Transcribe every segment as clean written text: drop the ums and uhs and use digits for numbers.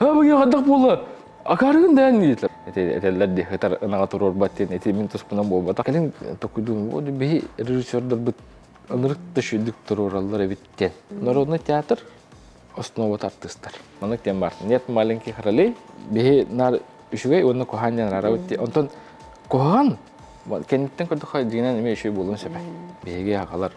А бу хайдах буолла? Акаарыгын дээн диэтилэр. Этэллэр дии ытар ынаҕа туруорбат диэн ити мин туспунан буолбатах. Кэлин токуйдуум вот биһи режиссердарбыт ынырык да үчүгүйдүк туруораллар эбит диэн. Народный театр основа артыыстар. Маннык диэн баар. Нет маленьких ролей. Биһи наар үчүгэй уонна куһаҕан диэн араарабыт дии. Онтон куһаҕан кэнниттэн көрдөххө дьиҥинэн эмиэ үчүгэй буолуон сөп. Биһиги аҕалар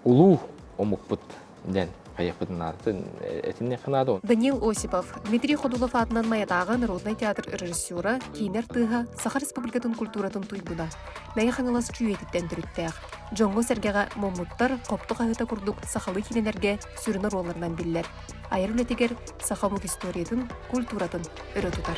улуу омукпут диэн хайыахпытын наадатын этинниэххэ наада. Данил Осипов, Дмитрий Ходулов аатынан Майатааҕы народнай театр режиссера, киинэр тыаһа, Саха Республикатын культуратын туйгуна, Мэҥэ Хаҥалас Чүүйэтиттэн төрүттээх, дьоҥҥо-сэргэҕэ муммуттар хопто хаһыыта курдук сахалыы киинэлэргэ сүрүн оруолларынан биллэр. Айар үлэтигэр саха омук историятын, культуратын өрө тутар.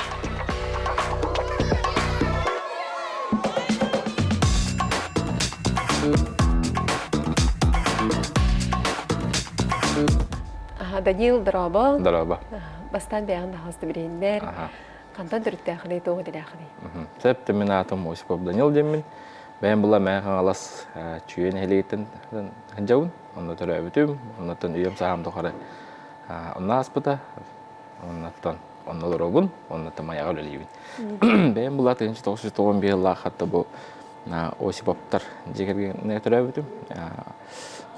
Данил, дорообо. Дорообо. Бастаан бэйэҕин таһаҕаста билиһиннэр. Хантан төрүттээхиний, туох идэлээхиний? Сөп, мин аатым Осипов Данил диэммин. Бэйэм була Мэҥэ Хаҥалас Чүүйэ нэһилиэгиттэн сылдьабын. Онно төрөөбүтүм. Оннуттан үйэм сааһым тухары онно ааспыта. Оннуттан онно олоробун, оннуттан Майаҕа үлэлиибин. Бэйэм була 1995 сыллаах хатта бу Осиповтар дьиэ кэргэҥҥэ төрөөбүтүм.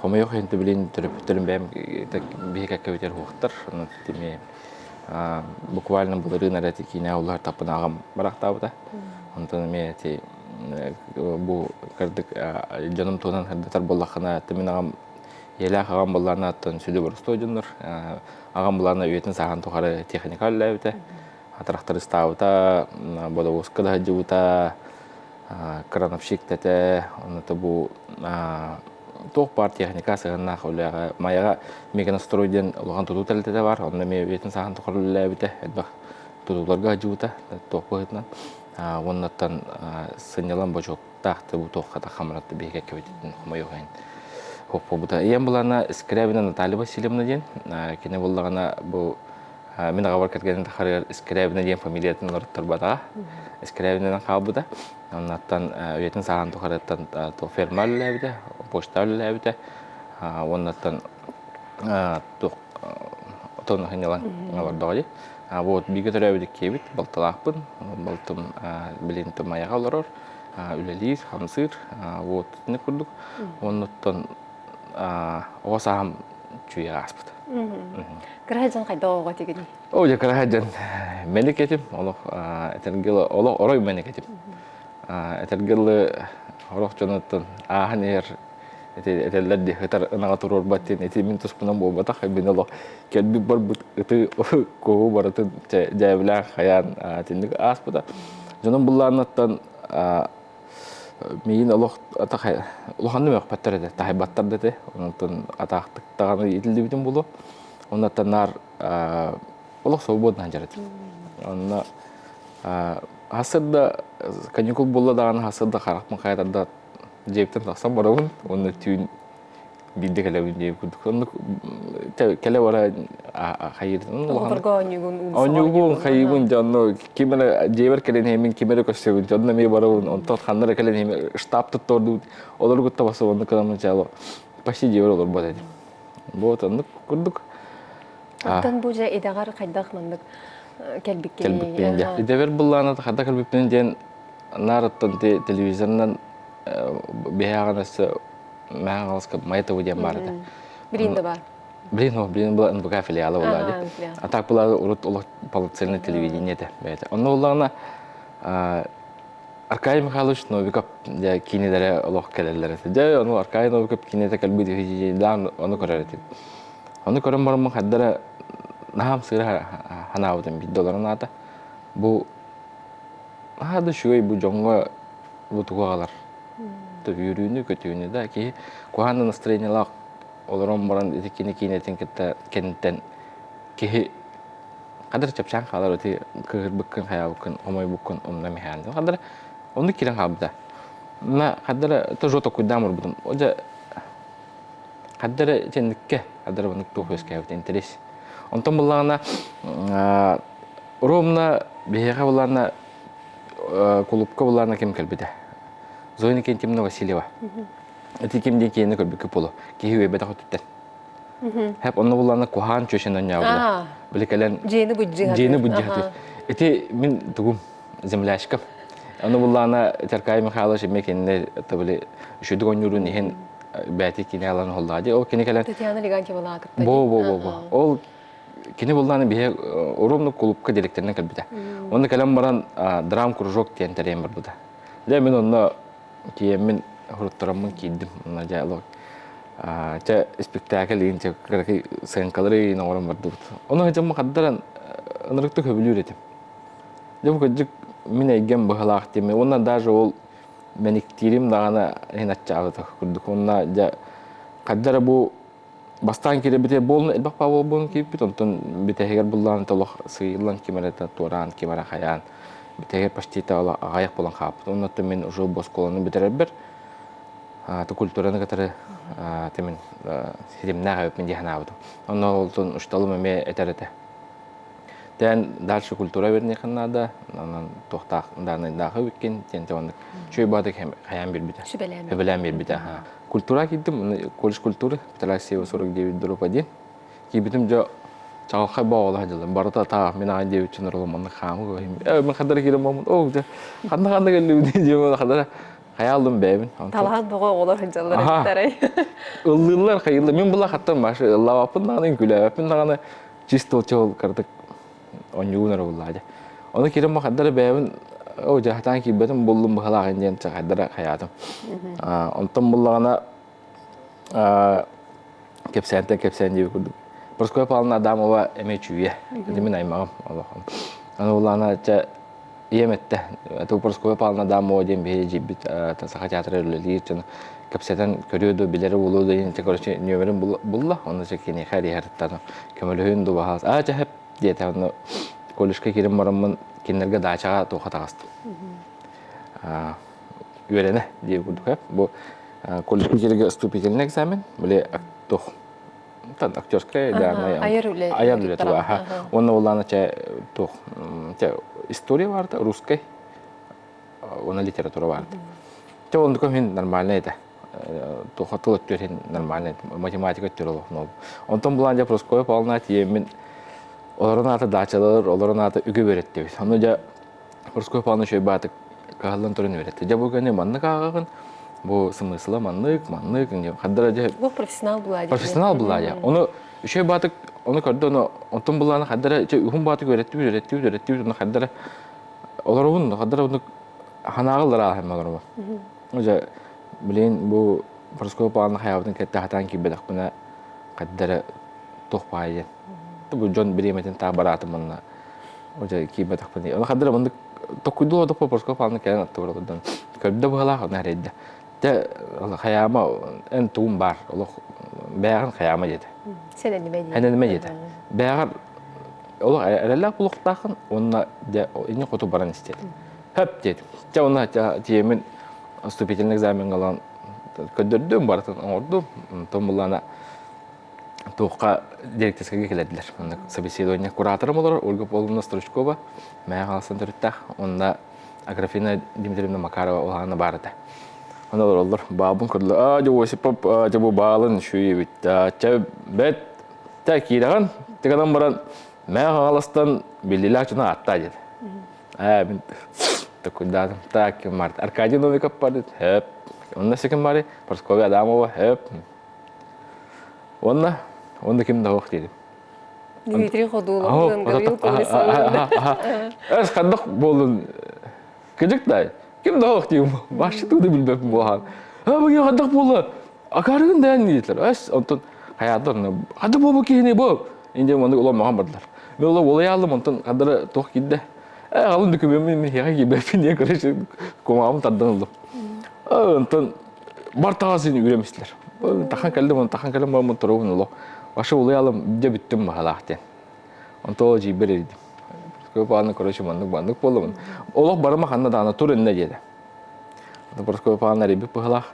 Хомойуох иһин билин төрөппүттэрим бэйэм биһи кэккэбитигэр уһуктар. Онон тими буквально былырыын эрэ киинэ улар таппынаҕым барахтаабыта. Онтон эмиэ ити бу кырдык дьонум туһунан сырдатар буоллаххына, мин аҕам ийэлээх аҕам былааннааттан сүдү боростуой дьоннор. Аҕам былаана үйэтин сааһын тухары техника үлэлээбитэ, трактористаабыта, бодобуоска да сылдьыбыта, крановщик этэ, онно бу туох баар техника сыһыаннаах үлэҕэ Майаҕа Меганострой диэн улахан тутуу тэрилтэтэ баар, онно эмиэ үйэтин сааһын тухары үлэлээбитэ, элбэх тутууларга сылдьыбыта, туох быһыытынан. Уоннаттан сынньалаҥ бочуоктаах бу туохха да хамрат биһиги кэбитин хомойуох иһин хоппобута. Ийэм былаана Скрябина Наталья Васильевна диэн. Кини буллаҕына бу мин аҕабар кэргэнин тахарыгар Скрябина диэн фамилиятын олорторбатаҕа. Скрябинанан хаалбыта. Оннуттан үйэтин сааһын тухарыттан ферма үлэлээбитэ, почта үлэлээбитэ. Уоннаттан туох отон сынньалаҥ олордоҕо дии. Вот бииргэ төрөөбүт иккиэбит, балтылаахпын. Балтым билигин Майаҕа олорор, үлэлиир, хамсыыр. Вот итинник курдук. Оннуттан оҕо сааһым чүйэ ааспыт. Кыра дьон хайдах оҕо этигиний? О, дьэ кыра дьон мэник этим, олох этэргэ олох орой мэник этим. Этэргэ орох дьонуттан ааһан иһэр этэллэр дии ытар ынаҕа туруорбат диэн ити мин туспунан буолбатах мин олох кэлбит барбыт ыты куһу барытын дьээбилээн хайаан итинник ааспыта дьонум былааннаттан миигин олох улаханнык мөхпөттөр этэ таһайбаттар да этэ онтон атаахтык даҕаны иитиллибитим буолуо оннуттан наар олох свободно сылдьар этим онно хасыр каникул буолла даҕаны хасыр да харахпын хайатарда дьиэбиттэн тахсан барабын уонна түүн биирдэ кэлэбин диэбит курдук оннук кэлэ бара хайыырын Оҕолорго оонньуугун оонньуугун хайыыбын дьэ онно ким эрэ дьиэбэр кэлэн иһэммин ким эрэ көрсөбүн дьэ онно эмиэ барабын онтон ханна эрэ кэлэн иһэммин штаб туттардыбыт олору кытта басып оннук гынан чаало почти дьиэбэр олорбот этим вот оннук курдук Оттон бу дьэ идэҕэр хайдах маннык кэлбиккиний? Кэлбиппин дьэ. Идэбэр былаана хайдах кэлбиппин диэн наарыттан телевизорынан биһээҕин өссө мэһэн хаалыска Майа диэн баар этэ. Билин да бар. Билин ол билин была НВК филиала буолла дии. А так была урут олох полноценный телевидение этэ бэйэтэ. Онно буллаҕына Аркадий Михайлович Новиков дьэ киинэлэрэ олох кэлэллэр этэ. Дьэ ону Аркадий Новиков киинэтэ кэлбит үһү ону көрөр этим. Ону көрөн бараммын хайдара наһаам сыыра ханаабытым биирдэ олорон аата. Бу наһаа да үчүгэй бу дьоҥҥо бу тугу аҕалар үөрүүнү көтүүнү да киһи куһаҕан да настроениелаах олорон баран ити кини киинэтин кытта кэнниттэн киһи хадыр чэпчээн хаалар ити кыыһырбыккын хайаабыккын хомойбуккун умна иһээн хадыр оннук киирэн хаалбыта на хаддара тоже токуйдаан барбытым дьэ хаддара итинниккэ хаддара оннук туох үөскээбит интерес онтон буллаҕына ровно биһиэхэ буллаҕына кулупка буллаҕына ким кэлбитэ Зоя Никентьевна Васильева ити ким диэн киһини көрбүккэ буолуо киһи үөйбэтэх өттүттэн. Хэп онно буллаана куһаан чүөчэн онньообула. Били кэлэн дьиэни быдьыһатыр. Дьиэни быдьыһатыр. Ити мин тугум землячкам. Ону буллаана Аркадий Михайлович эмиэ кинини били үчүгдүк оонньуурун иһин бэйэтэ кини алан оһоллоҕа дии. Ол кини кэлэн Татьяна Легантьевалаах кытта. Бо бо бо бо. Ол кини буллаана биһи уромну клубка директорынан кэлбитэ. Онно кэлэн баран драм кружок диэн тэрийэн барбыта. Дьэ мин онно тиийэммин уруттараммын киирдим. Онно дьэ чэ испиктээкил иин чэ кыракый сыаҥкалары иин оҥорон бардыбыт. Ону дьомму хаддаран ынырыктык сөбүлүүр этим. Дьэ бу кырдьык мин эйгэм быһалаах диэми уонна даже ол мэниктиирим даҕаны иһин аччаабыта курдук. Уонна дьэ хаддара бу бастаан киирбитэ буолун элбэх баа буолбун киирбит онтон бүтэһигэр буллаан толох сыыйыллан ким эрэ туораан ким эрэ хайаан бүтэһигэр почти аҕыйах буолан хаалбыт оннуттан мин уже бу оскуоланы бүтэрэрбэр культураны кытары мин ситимнээх эбиппин дии санаабытым онно олтон учууталым эмиэ этэр этэ Тээн дальше культура верниэххин наада, онон туохтаах даанайдаах эбиккин диэн оннук үчүгэй баҕатык хайаан биэрбитэ. Сүбэлээн биэрбитэ. Культура киирдим, колледж культуры, Петра Алексеева 49 дроп 1. Киирбитим дьэ чаҕылхай боҕолоох дьылым. Барыта таах мин аҕай диэбит дьон оролом маннык хаамы э мен хадара киирэн маммын оо дьэ ханна ханна кэллибин диэн хадара хайаалым бэйэбин. Талаан бөҕө оҕолор сылдьаллар эбиттэрэй. Ыллыыллар хайыллар. Мин була хаттан машы ыллаабаппын даҕаны, күлээбэппин даҕаны чисто чол кырдык онньугун эрэ буллаа дьэ. Ону кирим хардара бэйэбин оо дьэ хатаан киирбэтим буллум быһалаах диэн хайдара хайаатым. Онтон буллаҕына кэпсээнтэн кэпсээн диэби курдук. Прасковья Павловна Адамова эмиэ чүүйэ. Ити мин аймаҕым олохом. Аны буллаҕына чэ Ийэм эттэ, это Прасковья Павловна Адамова диэн биһиги дьиэбит Саха театра үлэлиир дьоно кэпсэтэн көрүө дуо, билэрэ буолуо дуо диэн короче нүөмэрин булла, онно чэ киниэхэ эрийэриттан көмөлөһүн дуу баһаас аа чэ хэп диэтэ онно колледжка киирэн бараммын кинилэргэ даачаҕа туохха таҕыстым үөрэнэ диир курдук бу колледжка киирэргэ вступительный экзамен били туох актерская да айар үлэ айар үлэ туга уонна улаана чэ туох чэ история барда русской уонна литература барда чэ оннука мин нормальный этэ туха тыл өттүөр иһин нормальный математика өттүөр олох онтон булаан дьэ Прасковья Павловна тиийэммин олорон аата даачалар олорон аата үгү үөрэттибит ону дьэ Прасковья Павловна үчүгэй баатык кыһаллан туран үөрэттэ дьэ бу кэннэ маннык ааҕаҕын бу смысла маннык, маннык, хардара дьэ Бу профессионал була Профессионал була дьэ. Ону үчүгэй баатык ону көрдө ону онтон булааны хардара чэ уһун баатык үөрэттибит, үөрэттибит, үөрэттибит, ону хардара олоробун, хардара ону ханаҕыллар ааһым олоробун. Дьэ билин бу Прасковья Павловна хайаабытын кэтте хатаан киирбэтэхпинэ хардара туох баай диэн. Бу дьон бириэмэтин таах бараатым манна Уже киирбэтэхпин. Ону хардара маннык токкуйдуу олордохпо Прасковья Павловна кэлэн аттыбар олордон көрдө быһалаах онно эрэйдэ. Дьэ хайаама эн тугум баар олох бэйэҕин хайаама диэтэ. Сэнэнимэ диэтэ. Сэнэнимэ диэтэ. Бэйэҕэр олох эрэллээх булуохтааххын уонна дьэ иннин хоту баран истиэт. Хөп диэтим. Дьэ онно тиийэммин вступительный экзамеҥҥа ылан көрдөрдүм барытын оҥордум. Онтон буллаана туохха директорскайга кэлэрдилэр. Онно собеседование кураторым олорор Ольга Павловна Стручкова, Мэйэ Хаалсан төрүттээх. Онно Аграфена Дмитриевна Макарова улаана баар этэ. Онно олороллор. Баабын көрдүлэр. Аа, дьэ, Осипов, дьэ, бу баалын үчүгэй эбит. Чэ, бэт, тэ киирэҕин, тыганан баран Мэйэ Хаҥаластан биллилээх дьону ааттаа диэтэ. Ээ, мин такуйдаатым. Так, ким бар? Аркадий Новиков бар дит. Хөп. Онно ким бары? Прасковья Адамова. Хөп. Уонна уонна ким да суох диэтим. Дмитрий Ходулов, Гаврил Колесов. Эс ханнык буоллун кыдьык да ким да суох диим. Башчы тугу да билбэппин буолахан. А бу ханнык буолла? Акаарыгын дээн диэтилэр. Эс онтон хайаатар ханнык буолбу киһини бу? Инде маннык улам махан бардылар. Мен ола уолайаалым онтон хандара туох киирдэ. Э алын дөкүмүммүн мин хиэхэ киирбэппин диэн короче кумаҕым тардан ыллым. Онтон бар таҕасын үүрэн истилэр. Тахан кэллим, он тахан кэлим бараммын туругун олох. Башы улуйалым, дьэ бүттүм баһалаах диэн. Онто дьиибэр эридим. Көп ааны, короче, маннык маннык буоллум. Олох барыма ханна даҕаны тур иннэ диэтэ. Прасковья Павловна эрийбит быһалаах.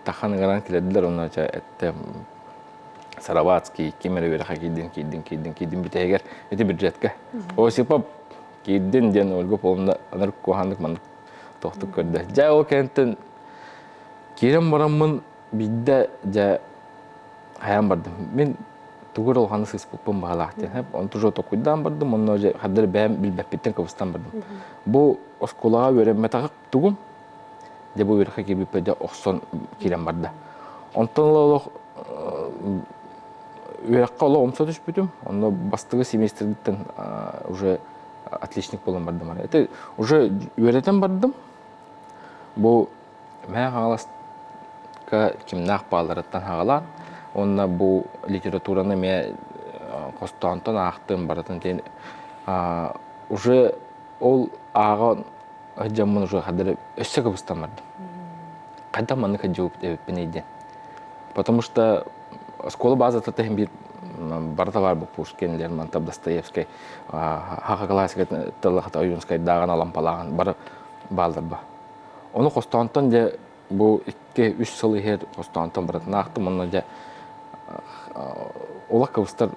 Тахан ыҥыран килэрдилэр, онно этте Сараватский ким эрэ үөрэххэ киирдин, киирдин, киирдин, киирдин бүтэһигэр ити бюджетка. Осипов киирдин диэн Ольга Павловна анар куһааннык маннык тохтук көрдө. Дьэ ол кэнниттэн киирэн бараммын биирдэ дьэ хайаан бардым. Мин тугу эрэ улаханнык сыыспыппын баҕалаах диэн. Онту уже токуйдаан бардым, онно дьэ хардары бэйэм билбэппиттэн кыбыстан бардым. Бу оскуолаҕа үөрэммэтэх тугум, дьэ бу үөрэххэ киирбиппэр дьэ охсон киирэн барда. Онтон ыла олох үөрэххэ олох умса түспүтүм. Онно бастакы семестрдиттэн уже отличник буолан бардым. Это уже үөрэтэн бардым. Бу Мэҥэ Хаҥаласка кимнээх баалларыттан хаҕалаан уонна бу литератураны эмиэ хостоонтон аахтым барытын тиэн уже ол ааҕа сылдьаммын уже хадары өссө кыбыстан бардым. Хайдах маннык сылдьыбыт эбиппиний диэн. Потому что оскуола базата тэһин биир барыта баар бу Пушкин, Лермонтов, Достоевскай, хаха классика тыллахата Ойуунскайдааҕын, Алампалааҕын бары бааллар ба. Ону хостоонтон дьэ бу 2-3 сыл иһэр хостоонтон барытын аахтым онно дьэ олох кыбыстар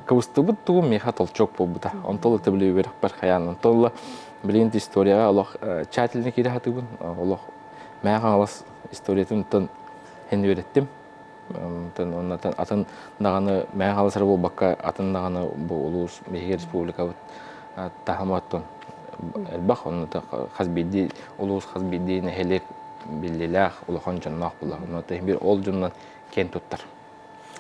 кыбыстыбыт тугум миэхэ толчок буолбута. Онтон ыла били үөрэхпэр хайаан онтон ыла билигин историяҕа олох тщательно киирэ сатыыбын. Олох Мэҥэ Хаҥалас историятын хин үөрэттим. Оннотон атын даҕаны Мэҥэ Хаҥалас эрэ буолбакка атын даҕаны бу улуус биһиги республикабыт таһыма оттон элбэх онно хас биирдии улуус хас биирдии нэһилиэк биллиилээх улахан дьонноох буолар онно биир ол дьонунан киэн туттар.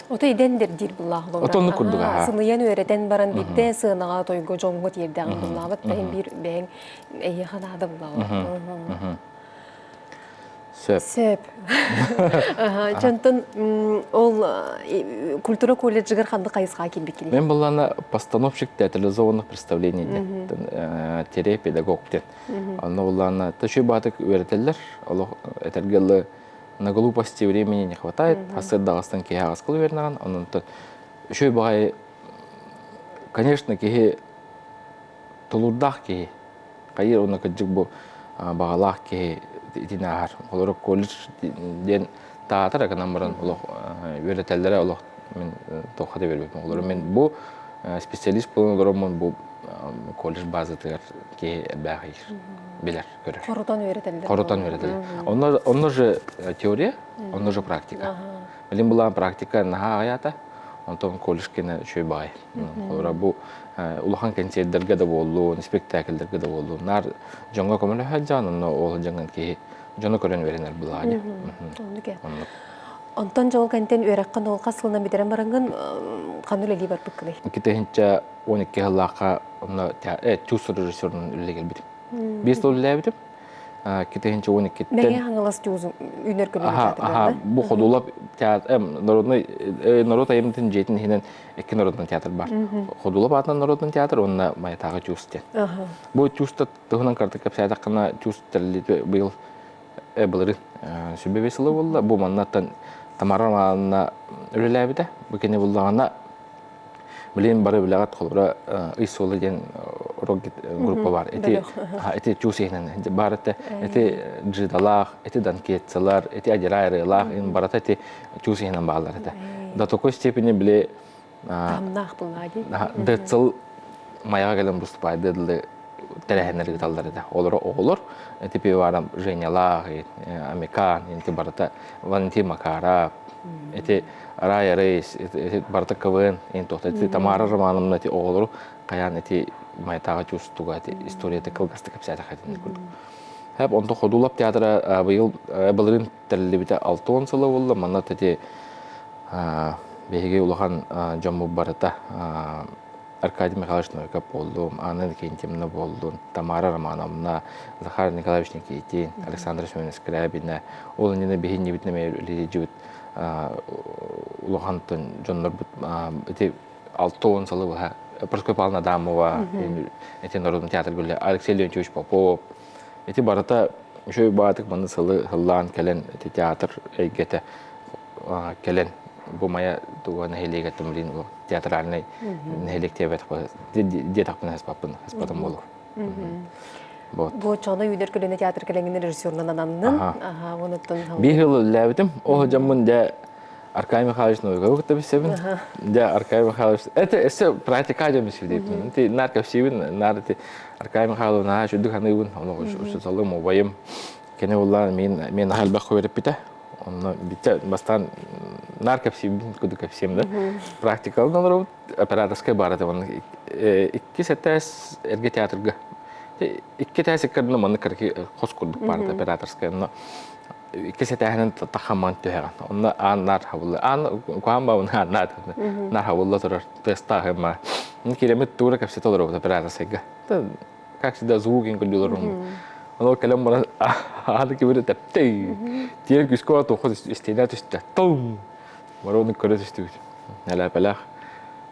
Ото идэн диир буллаах олорор. Отонну курдук аха. Сыныйан үөрэтэн баран биирдэ сыанаҕа тойго дьоҥҥо тиэрдэҕин буллаабыт да биир бэйэҥ эйиэхэ наада буллаҕа. Сөп. Сөп. Чонтон ол культура колледжыгар ханнык хайысхаҕа киирбиккиний? Мен буллана постановщик театрализованных представлений диэн тире педагог диэн. Онно буллана төчүй баатык үөрэтэллэр. Олох этэргэ на глупости времени не хватает. Хасыр даҕастан киһи аҕаскыл үөрэнэҕин. Онон үчүгэй баҕайы конечно киһи тулуурдаах киһи Хайыр уонна кырдьык бу баҕалаах киһи итини ааһар. Олору колледж диэн таатар гынан баран олох үөрэтэллэрэ олох мин туохха да биэрбэппин. Олору мин бу специалист буолан олороммун бу колледж базатыгар киһи элбэх билэр, көрөр. Хорутан үөрэтэллэр. Хорутан үөрэтэллэр. Онно, онно же теория, онно же практика. Билин булаан практика наһаа аҕыйаата. Онтон колледж кэнэ үчүгэй баҕайы. Холобура бу улахан кэнсиэрдэргэ да буоллун, испэктээкиллэргэ да буоллун, наар дьоҥҥо көмөлөһө дьаан, онно ол дьаҥын киһи дьону көрөн үөрэнэр былаане. Оннук. Онтон дьол кэнтэн үөрэххин ол хас сылынан бүтэрэн бараҥҥын ханна үлэлии барбыккыный? 2012 сыллаахха онно тюз режиссерунан үлэлии кэлбитим. Биэс сыл үлэлээбитим. 2012-ттэн Мэҥэ Хаҥалас тюзу үүнэр көлүөнэ театрга бу Ходулап театр народный норуот айымньытын дьиэтин иһинэн икки народный театр бар. Ходулап аатынан народный театр уонна Майатааҕы тюз диэн. Бу тюзта туһунан кырдык кэпсээтэххинэ тюз тэриллиитэ быйыл былырыын сүбэ сыла буолла. Бу маннаттан Тамара Романовна үлэлээбитэ. Бу кини буллаҕына Билигин бары билэҕит холобура ый суола диэн рок группа бар. Ити ити чуус иһинэн бар этэ. Ити джидалаах, ити данкетцалар, ити адирайрылаах ин барата ити чуус иһинэн бааллар этэ. До такой степени били Таһымнаах буллаа дии. Децл маяга кэлэн выступайды дылы тэрээһиннэр ыыталлар этэ. Олоро оҕолор ити пивоваром Женялаах, Амикан, инти барыта Валентин Макаров, ити Рая Рейс, ити барыта КВН, ин туохта ити Тамара Романовна ити оҕолору хайаан ити Майатааҕы чувствуга ити историята кылгастык кэпсээтэххэ итинник курдук. Хэп онто Ходулап театра быйыл былырыын тэриллибитэ 60 сыла буолла. Манна ити биһиги улахан дьоммут барыта Аркадий Михайлович Новиков буоллум, Анна Иннокентьевна буоллун, Тамара Романовна, Захар Николаевич Никитин, Александра Семеновна Скрябина, ол иннинэ биһиннибитин эмиэ үлэлиирбит улахантан дьоннорбут ити 60 сылы быһа Прасковья Павловна Адамова, ити народный театр Алексей Леонтьевич Попов, ити барыта үчүгэй баатык манны сылы сыллаан кэлэн ити театр эйгэтэ кэлэн бу Майа туга нэһилиэгэр блин театральный нэһилиэк диэтэхпинэ хаспатым буолуо. Вот. Бу оччоҕуна үүнэр көлүөнэ театр кэлэҥҥин режиссерунан ананнын. Аха, онуттан Биир сыл үлэлээбитим. Ол дьоммун дьэ Аркадий Михайлович Новиковы кытта билсэбин. Дьэ Аркадий Михайлович это өссө практика дьэ билсибитим. Ти наар кэпсиибин, наар ти Аркадий Михайлович наһаа үчүгдүк саныыбын. Ону учууталым, убайым. Кини буллаан мин мен наһаа элбэх үөрэппитэ. Онно биттэ бастаан Наар кэпсиибин курдук кэпсиэм да. Практикалын олоробут, операторскай баар этэ маннык иккис этээс эргэ театрга. Икки этээс иккардына маннык кыракый хос курдук баар этэ операторскай. Онно иккис этээһинэн тахамман түһэҕин. Онно аан наар хабылла. Аан куһаан баабын аан наар наар хабылла турар тыастаах ма. Киремит туура кэпсэтэ олоробут операторскайга. Как всегда звук көрдүлэр Ону кэлэн баран ааны кибири тэптэй. Тиэр күскэ туохха истиэнэ түстэ. Тум! Бары ону көрө түстүбүт. Нэлээпэлээх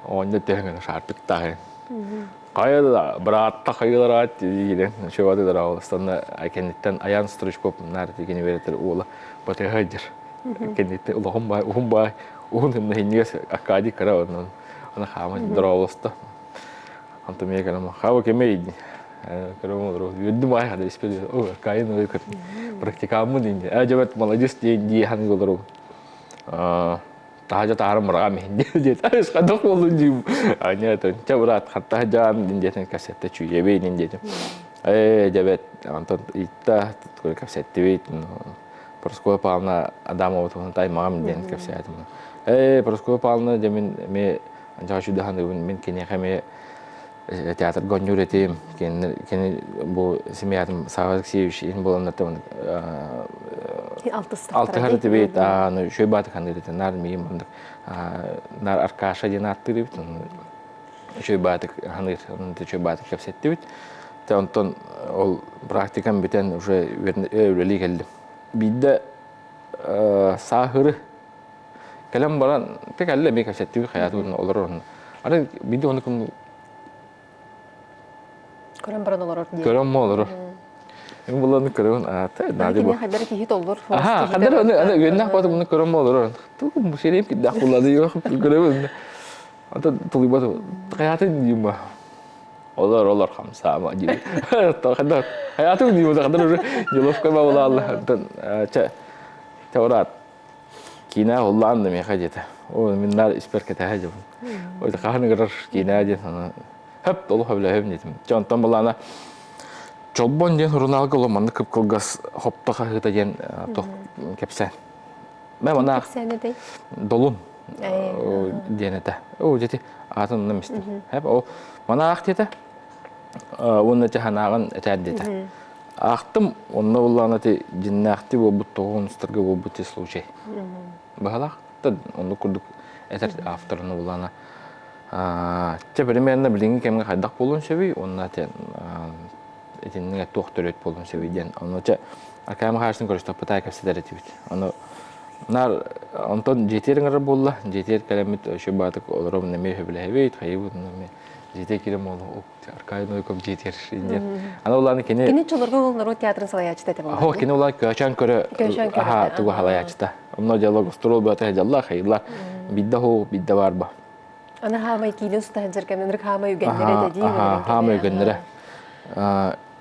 оонньо түһэн шаарпыттааһын. Хайа да быраатта хайылараат диэн шевады олстанна кэнниттэн Аян Стручков наар тигини беретер уола батыһа дир. Кэнниттэн улахан баай, уһун баай, уһун хиннигес Аркадий кыра онон ана хаама дороолоста. Антон мия кэлэн хаба кемей көрөм олору үөрдүм аай хада испе о Аркадий ой практикаммын дии. Э дьэбэт молодец дии дии ханга олору. Таһа таһарым мыраҕам иһин диэт айыс хадах буоллун диим аня чэ брат хаттаһа дьаан диэтин кэпсэтте чүйэбин диэтим ээ дьэбэт онтон ыйтта кэпсэттибит Прасковья Павловна Адамова туһунан таймаҕам диэн кэпсээтим ээ Прасковья Павловна дьэ мин эмиэ анчаҕа чудаһаныыбын мин киниэхэ эмиэ театрга оонньуур этим. Кини, кини бу семьятын Сава Алексеевич иһин буоланнар алтыһар этибит, аны үчүгэй бааты ханныыр этэ, наар миигин маннык наар Аркаша диэн ааттыыр эбит, үчүгэй баатык ханыыр, үчүгэй баатык кэпсэттибит. Онтон ол практикам бүтэн уже үлэлии кэллим. Биирдэ сааһыры Кэлэн баран, те кэллэ эмиэ кэпсэттибит хайаатыбытын олорор онно. Ары биирдэ ону кым Көрөн баран олорор диye. Көрөн мо олорор. Эми булланы көрөбүн аата наады бу. Кини хайдара киһи толлор. Аха, хаддар аны аны үөннэх баты муну көрөн мо олорор. Тугу мусерем киддах буллады yok көрөбүн. Ата тулуйбат хайатын диим Олор олор хамсаама диир. Хайдар хайатын диим хаддар уже неловко бабылаалла. Чэ чэ Киинэ уһуллаан да миэхэ диэтэ. Оо, мин наар испэр кэтэһэ дьабын. Ой, хаһан ыҥырар киинэ диэн аны хөп олох өбүлэһэбин диэтим. Дьэ, онтон былаана Чолбон диэн сурунаалга олох маннык кып-кылгас хопто хаһыыта диэн туох кэпсээн. Мэ мана Кэпсээн этэй? Долун диэн этэ. Оо, дьэти аатын онно мистим. Хэп ол мана аах диэтэ. Уонна тиханааҕын этээр диэтэ. Аахтым, онно буоллаҕына ити дьиннээхтии буолбут тоҕус устарга буолбут ти случай. Быһалаах да оннук курдук этэр автор ону буоллаҕына чэ примерно билиҥҥи кэмҥэ хайдах буолуон сөбүй уонна итиннигэ туох төрүөт буолуон сөбүй диэн ону чэ Акаа Михайловичтын көрүстэхпит кэпсэтэр этибит. Ону наар онтон дьиэтигэр ыҥырар буолла. Дьиэтигэр кэлэммит үчүгэй баатык олоробун эмиэ сөбүлэһэбит, хайыбыт эмиэ дьиэтигэр киирэн буолла Аркадий Новиков дьиэтигэр диэн. Аны улааны кини Кини чолорго ол норуот театрын салайааччыта этэ буолла. Кини улаан көөчөөн көрө аха тугу халайааччыта. Онно диалог остуруол бөтө дьалла хайылла. Бидде хоо бидде бар ба. Аны хаамай киинин устаһын жеркемнер хаамай үгэннэрэ дии. Хаамай үгэннэрэ.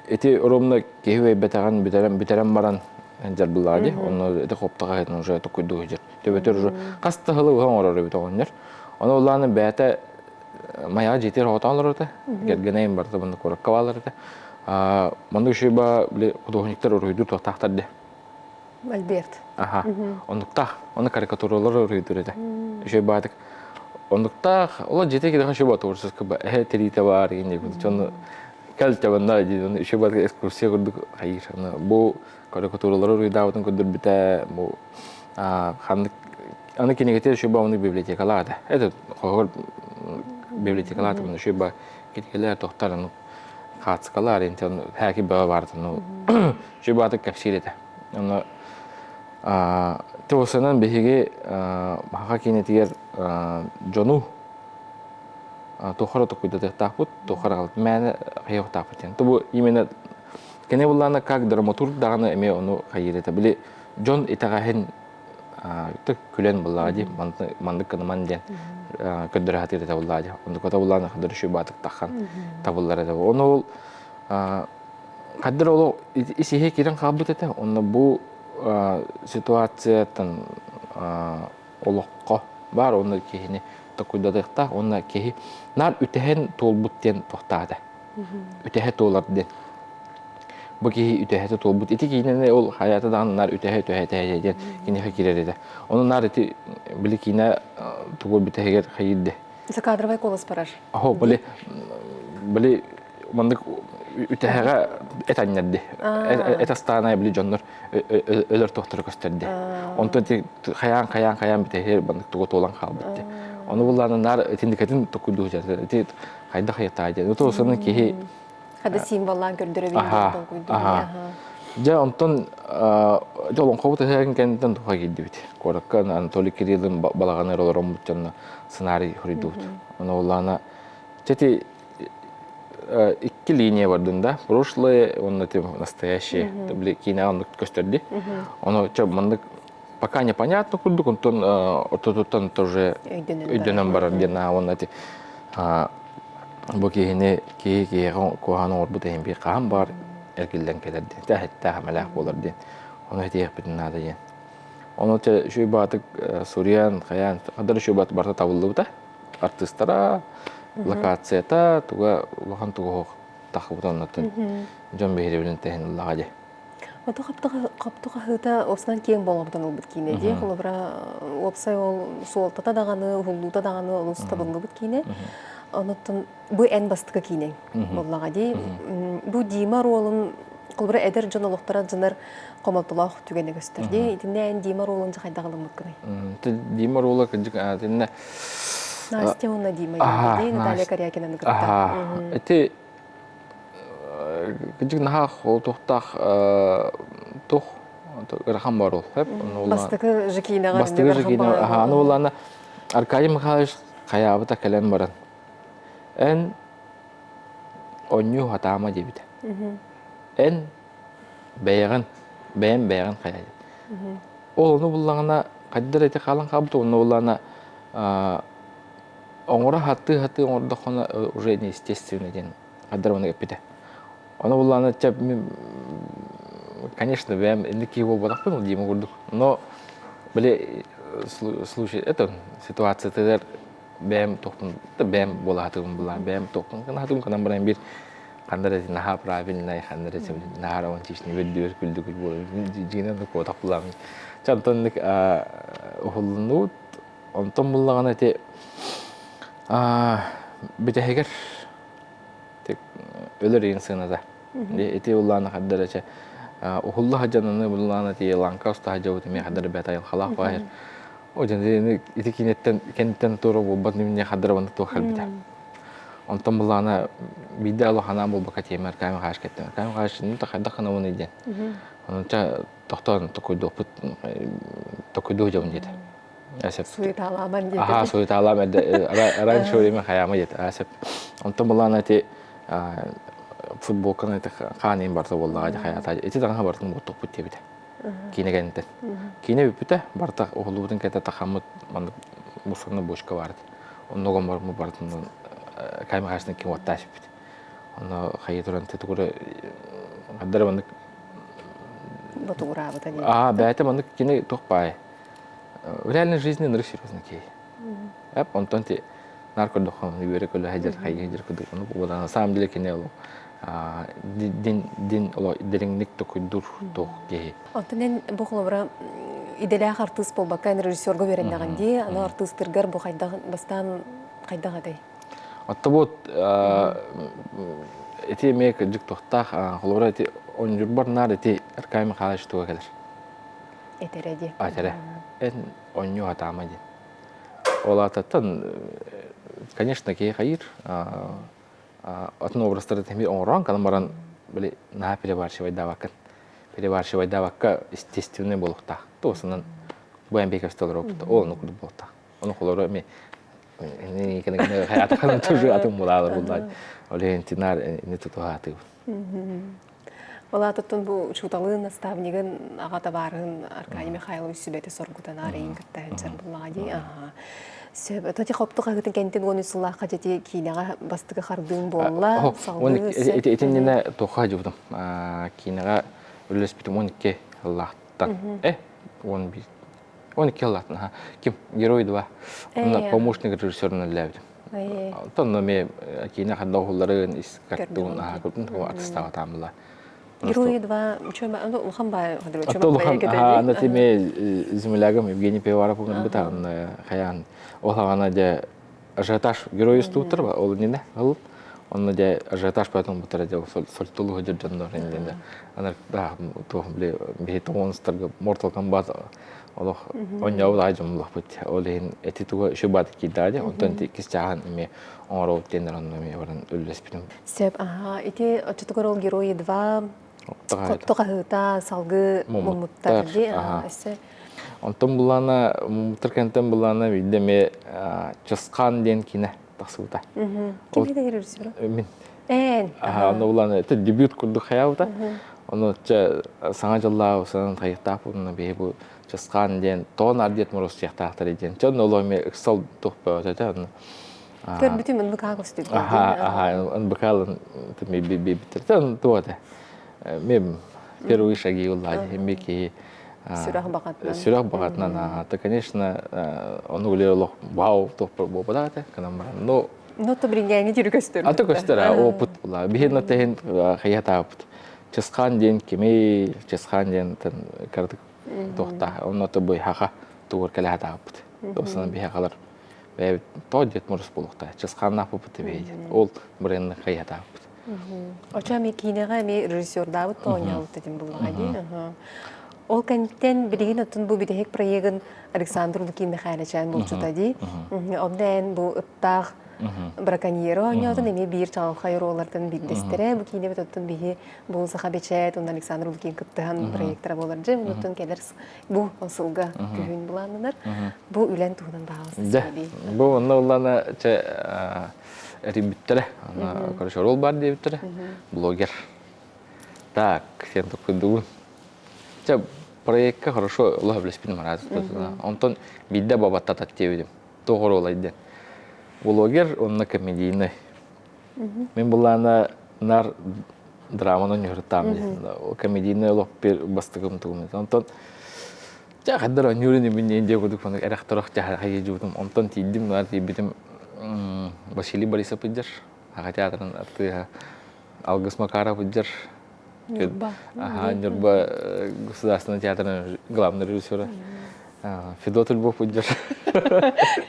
Ити ровно киһи өйбөтөҕүн бүтэрэн бүтэрэн баран дьарбыллаа дии. Онно ити хоптоҕо хэтин уже токуйдуу сылдьар. Төбөтөр уже хас да сылы уһа оҥорор эбит оҕонньор. Ону улааны бэйэтэ Майаҕа дьиэтигэр оҕотоон олорор этэ. Кэргэнэйим барыта манна куоракка бааллар этэ. Маннык үчүгэй били художниктар уруһуйдуур туохтаахтар дии. Мольберт. Аха. Оннуктаах. Ону карикатуралар уруһуйдуур этэ. Үчүгэй баатык. Оннуктаах. Ола дьиэтэ кидэхэн үчүгэй баатык урсуска ба эһэ тириитэ баар игин диэбит. Дьону кэл чабанна дии үчүгэй баатык экскурсия курдук хайыыр. Бу карикатуралары уруһуйдаабытын көрдөрбүтэ. Бу ханнык Аны кинигэтигэр үчүгэй баҕаны библиотекалаата. Это хоһугар библиотекалаата үчүгэй ба кинигэлэр тохтар аны хаацкалар интен хээки бөҕө баартын ну үчүгэй баатык кэпсиир этэ. Онно тосынан биһиги Маха киинэтигэр дьону туохара токуйдатыахтаахпыт, туохара мээнэ хайыахтаахпыт диэн. Бу именно кини буллаана как драматург даҕаны эмиэ ону хайыыр этэ. Били дьон итэҕэһин күлэн буллаҕа дии маннык гыныман диэн көрдөрө сатыыр этэ буллаҕа дии оннук буллаҕына хадыр үчүгэй баатык таххан табыллар этэ ону ол хадыр ол ис иһэ киирэн хаалбыт этэ онно бу ситуацияттан олоххо баар онно киһини токуйдатыахтаах уонна киһи наар үтэһэн туолбут диэн туохтаата үтэһэ туолар диэн. Бу киһи үтэһэтэ туолбут. Ити киинэни ол хайата даҕаны наар үтэһэ үтэһэ үтэһэ диэн киниэхэ киирэр этэ. Ону наар ити били киинэ тугу бүтэһигэр хайыырды. Закадровай голос барар. Оһо, били били маннык үтэһэҕэ эт анньарды. Эт астаанай били дьоннор өлөр туохтара көстөрдө. Онтон ити хайаан хайаан хайаан бүтэһигэр маннык тугу туолан хаалбыт. Ону буллаана наар итинникэтин токуйдуу ити хайдах хайатаа диэн. Ото осонун киһи Хада символлаан көрдөрөбүн диэн толкуйдуур. Дьэ онтон дьэ олоҥхобут ыһыаҕын кэнниттэн туха киирдибит. Куоракка Анатолий Кириллин балаҕаныгар олороммут дьонно сценарий суруйдубут. Ону улаана ити икки линия бардын да, прошлое уонна настоящее. Били киинэҕэ оннук көстөрдү. Ону чэ маннык пока непонятно курдук, онтон ортотуттан тоже өйдөнөн барар диэн уонна ити бу киһини киһи киһиэхэ куһаҕан оҥорбут иһин биир хаһан баар эргиллэн кэлэр диэн тэһиттээх эмэлээх буолар диэн ону этиэхпитин наада диэн ону те үчүгэй баатык суруйан хайаан хаддар үчүгэй баат барыта табыллыбыта артыыстара локацията туга улахан тугу тахыбыта оннуттан дьон биһирэбилин тэһин ыллаҕа дии Ото хапту хаһыыта уопсанан киэҥ болҕомтону ылбыт киинэ дии. Холобура, уопсай ол суолтата даҕаны, уһуллуута даҕаны олус табыллыбыт киинэ. Онуттан бу эн бастакы киинэҥ буоллаҕа дии. Бу Дима оруолун холобура эдэр дьон олохторо дьонор хомолтолоох түгэнэ көстөр дии. Итиннэ эн Дима оруолун дьэ хайдах ылыммыккыный? Дима оруола кырдьык итиннэ Настя уонна Дима дии Наталья Корякинаны кытта. Ити Кырдьык наһаа туохтаах туох ыарахан бар ол. Бастакы жекиинэҕэ Бастакы жекиинэҕэ аһааны буоллаана Аркадий Михайлович хайаабыта кэлэн баран эн онньуу хатаама диэбитэ. Эн бэйэҕин бэйэм бэйэҕин хайа диэн. Ол ону буллаҕына хайдах эрэ ити хаалан хаалбыт онно буллаҕына оҥоро сатыы-сатыы оҥордоххуна уже неестественно диэн хаддар ону эппитэ. Ону буллаана чэ конечно бэйэм инник киһи буолбатахпын Дима курдук. Но били случай это ситуациятыгар бэйэм туохпун бэйэм буола сатыыбын булаан бэйэм туохпун гына сатыыбын гынан баран биир ханна эрэ наһаа правильнай ханна эрэ наһаа романтичный үрдүгэр күлдүгүр буолар дьиҥинэн да куотах булаамын чэ онтон уһуллуннубут Онтон буллаҕына ити бүтэһигэр өлөр иин сыаната. Ити уллаана хардара чэ уһулла сылдьан буллаана ти лаҥка уста сылдьабыт эмиэ хардара бэт айылхалаах баайар. О дьон ити киинэттэн кэнниттэн туора буолбат немне хардара маннык туох кэлбитэ. Онтон буллаана биирдэ алаханаан буолбакка тиэмэ Аркаим Хааш кэттим. Аркаим Хааш ну хайдах гынабыный диэн. Онон тохтоон токуйдуохпут токуйдуох дьабын диэтэ. Суеталааман диэтэ. Аха, суеталаам раньше время хаяма диэтэ. Асеп. Онтон булаан ити футболканы ити хаан барта буоллаҕа хаята. Ити таҥаһа бартын буттукпут диэбитэ. Киинэ кэнниттэн. Киинэ бүппүтэ, барта уһуллубутун кэннэ тахаммыт маннык мусорный бочка баар. Оннуган бармы бартын кайма хашны ким оттаа сиппит. Онно хайы туран тетугура хаддара маннык ботугураабыта дии. Аа, бэйэтэ маннык кини туох баай. В реальной жизни ныры серьезно кей. Эп онтон ти нар көрдөххө үөрэ көлө хадьар хайы хадьар кудук ону буолан на самом деле кини ол дин дин оло дириҥник токуйдур туох киһи. Онтон эн бу холобура идэлээх артыыс буолбакка эн режиссерга үөрэннэҕин дии, аны артыыстыргар бу хайдах бастаан хайдах этэй? Отто бу ити эмиэ кырдьык туохтаах холобура ити онньурбар наар ити Аркадий Михайлович туга кэлэр. Этэрэ дии. Этэрэ. Эн онньуу хатаама диэн. Ол аатыттан, конечно, киһи хайыыр. Атын образтары тэми оҥорон, калан баран били наһаа перебарщивайдаабаккын. Перебарщивайдаабакка естественный буолуохтаах. Туосунан бу эн бекесте олоробут. Ол ону курдук буолуохтаах. Ону холоро эми атахан тужу атын булаалар буллаа. Ол иһин тинаар ини тутуһаатыбын. Ол аатыттан бу учууталын, наставнигын аҕа табаарыһын Аркадий Михайлович сүбэтэ соргутан аарыйын кытта сылдьар буллаҕа дии. Сөп. Тоти хопту хаһытын кэнтин 13 сыллаахха дьэти киинэҕэ бастакы хардыың буолла. Салгыы Итиннинэ туохха дьубутум. Киинэҕэ үлэлэспитим 12 сыллаахтан. Э, 11 12 сыллаахтан. Ким? Герой 2. Помощник режиссерун үлэлээбитим. Онтон эмиэ киинэ ханна уһулларын ис картун артыстаабатаамыла. Герои 2 улахан баай улахан ана тиме землягым Евгений Пивоваров ыҥырбыта хайаан ол хаҕана дьэ ажиотаж герой устубуттар ол иннинэ ол онно дьэ ажиотаж поэтому бутара дьэ сольтулу сылдьар дьоннор иннинэ анар туох били биһи тоҕонстарга Mortal Kombat олох онньообут аай дьоммулахпыт ол иһин эти туга үчү баат киирдаа дьэ онтон иккис чааһын эмиэ оҥоробут диэннэр онно эмиэ баран үллэспитим Сөп, аха. Ити оччотугар ол Герои 2 хопто хаһыыта салгыы муммуттар дии. Өссө Онтон булаана муммуттар кэнтэн булаана биирдэ эмиэ Чысхаан диэн киинэ тахсыбыта. Ким режиссера? Мин. Эн. Аха, онно булаана это дебют курдук хайаабыта. Ону чэ саҥа дьыллаах санан хайыктаах буолна биһи бу Чысхаан диэн тоон ардиет мороз диэхтаахтар диэн. Чон олоо эмиэ ыксал тух бөҕөтө онно. Көрбүтүм НБК көстүбүт. Аха, аха, НБК-лын биттер. Туох этэ. Мен первые шаги уллади. Эми киһи Сүрэх баҕатынан. Сүрэх баҕатынан, ага. То, конечно, ону үлэ олох вау тохпор буолбатах этэ, кынан баран. Но Но то билиҥҥээҥи дьүрү көстөр. Ата көстөр, опыт була. Биһин тэһин хайа таапыт. Чысхаан диэн кимий, Чысхаан диэн кырдык туохта. Онно то быйхаха тугур кэлэһэ таапыт. Тосынан биһахалар бэйэбит тоҕо диэт морус буолуохтаах чысхааннаахпыт диэн ол бренды хайатаахпыт Очо эми киинэҕэ эми режиссердаабыт оонньообут этим буллаҕа дии. Ол кэнниттэн билигин оттон бу бүтэһик проегын Александр Лукин Михайловичан булчута дии. Онно эн бу ыттаах браконьеры оонньоотун эмиэ биир чаҕылхай оруоллартан биирдэстэрэ. Бу киинэбит оттон биһи бу Саха бэчээт уонна Александр Лукин кыттыһан проектара буолар дьэ. Онуттан кэлэр бу сылга күһүн былааннанар. Бу үлэн туһунан баҕалас Бу онно уллана чэ эрийбиттэрэ. Короче, ролл бар диэбиттэрэ. Блогер. Так, сен токуйдугун. Чэ, проектка хорошо олох билеспин мараз. Онтон биирдэ бабаттатат диэбитим. Туох оруолай диэн. Блогер онно комедийный. Мин былаана нар драманы ньуһуртаам диэн. Комедийный олох бастакым тугум. Онтон дьэ хайдар оонньуурун мин диэн дьиэ курдук маннык эрэх-торох хайыы Онтон тиийдим, наар тиийбитим Василий Борисов ыдьар, Аҕа театрын артыыһа Алгыс Макаров ыдьар, Ньурба. Аха, Ньурба государственный театрын главный режиссера. Федот Львов ыдьар.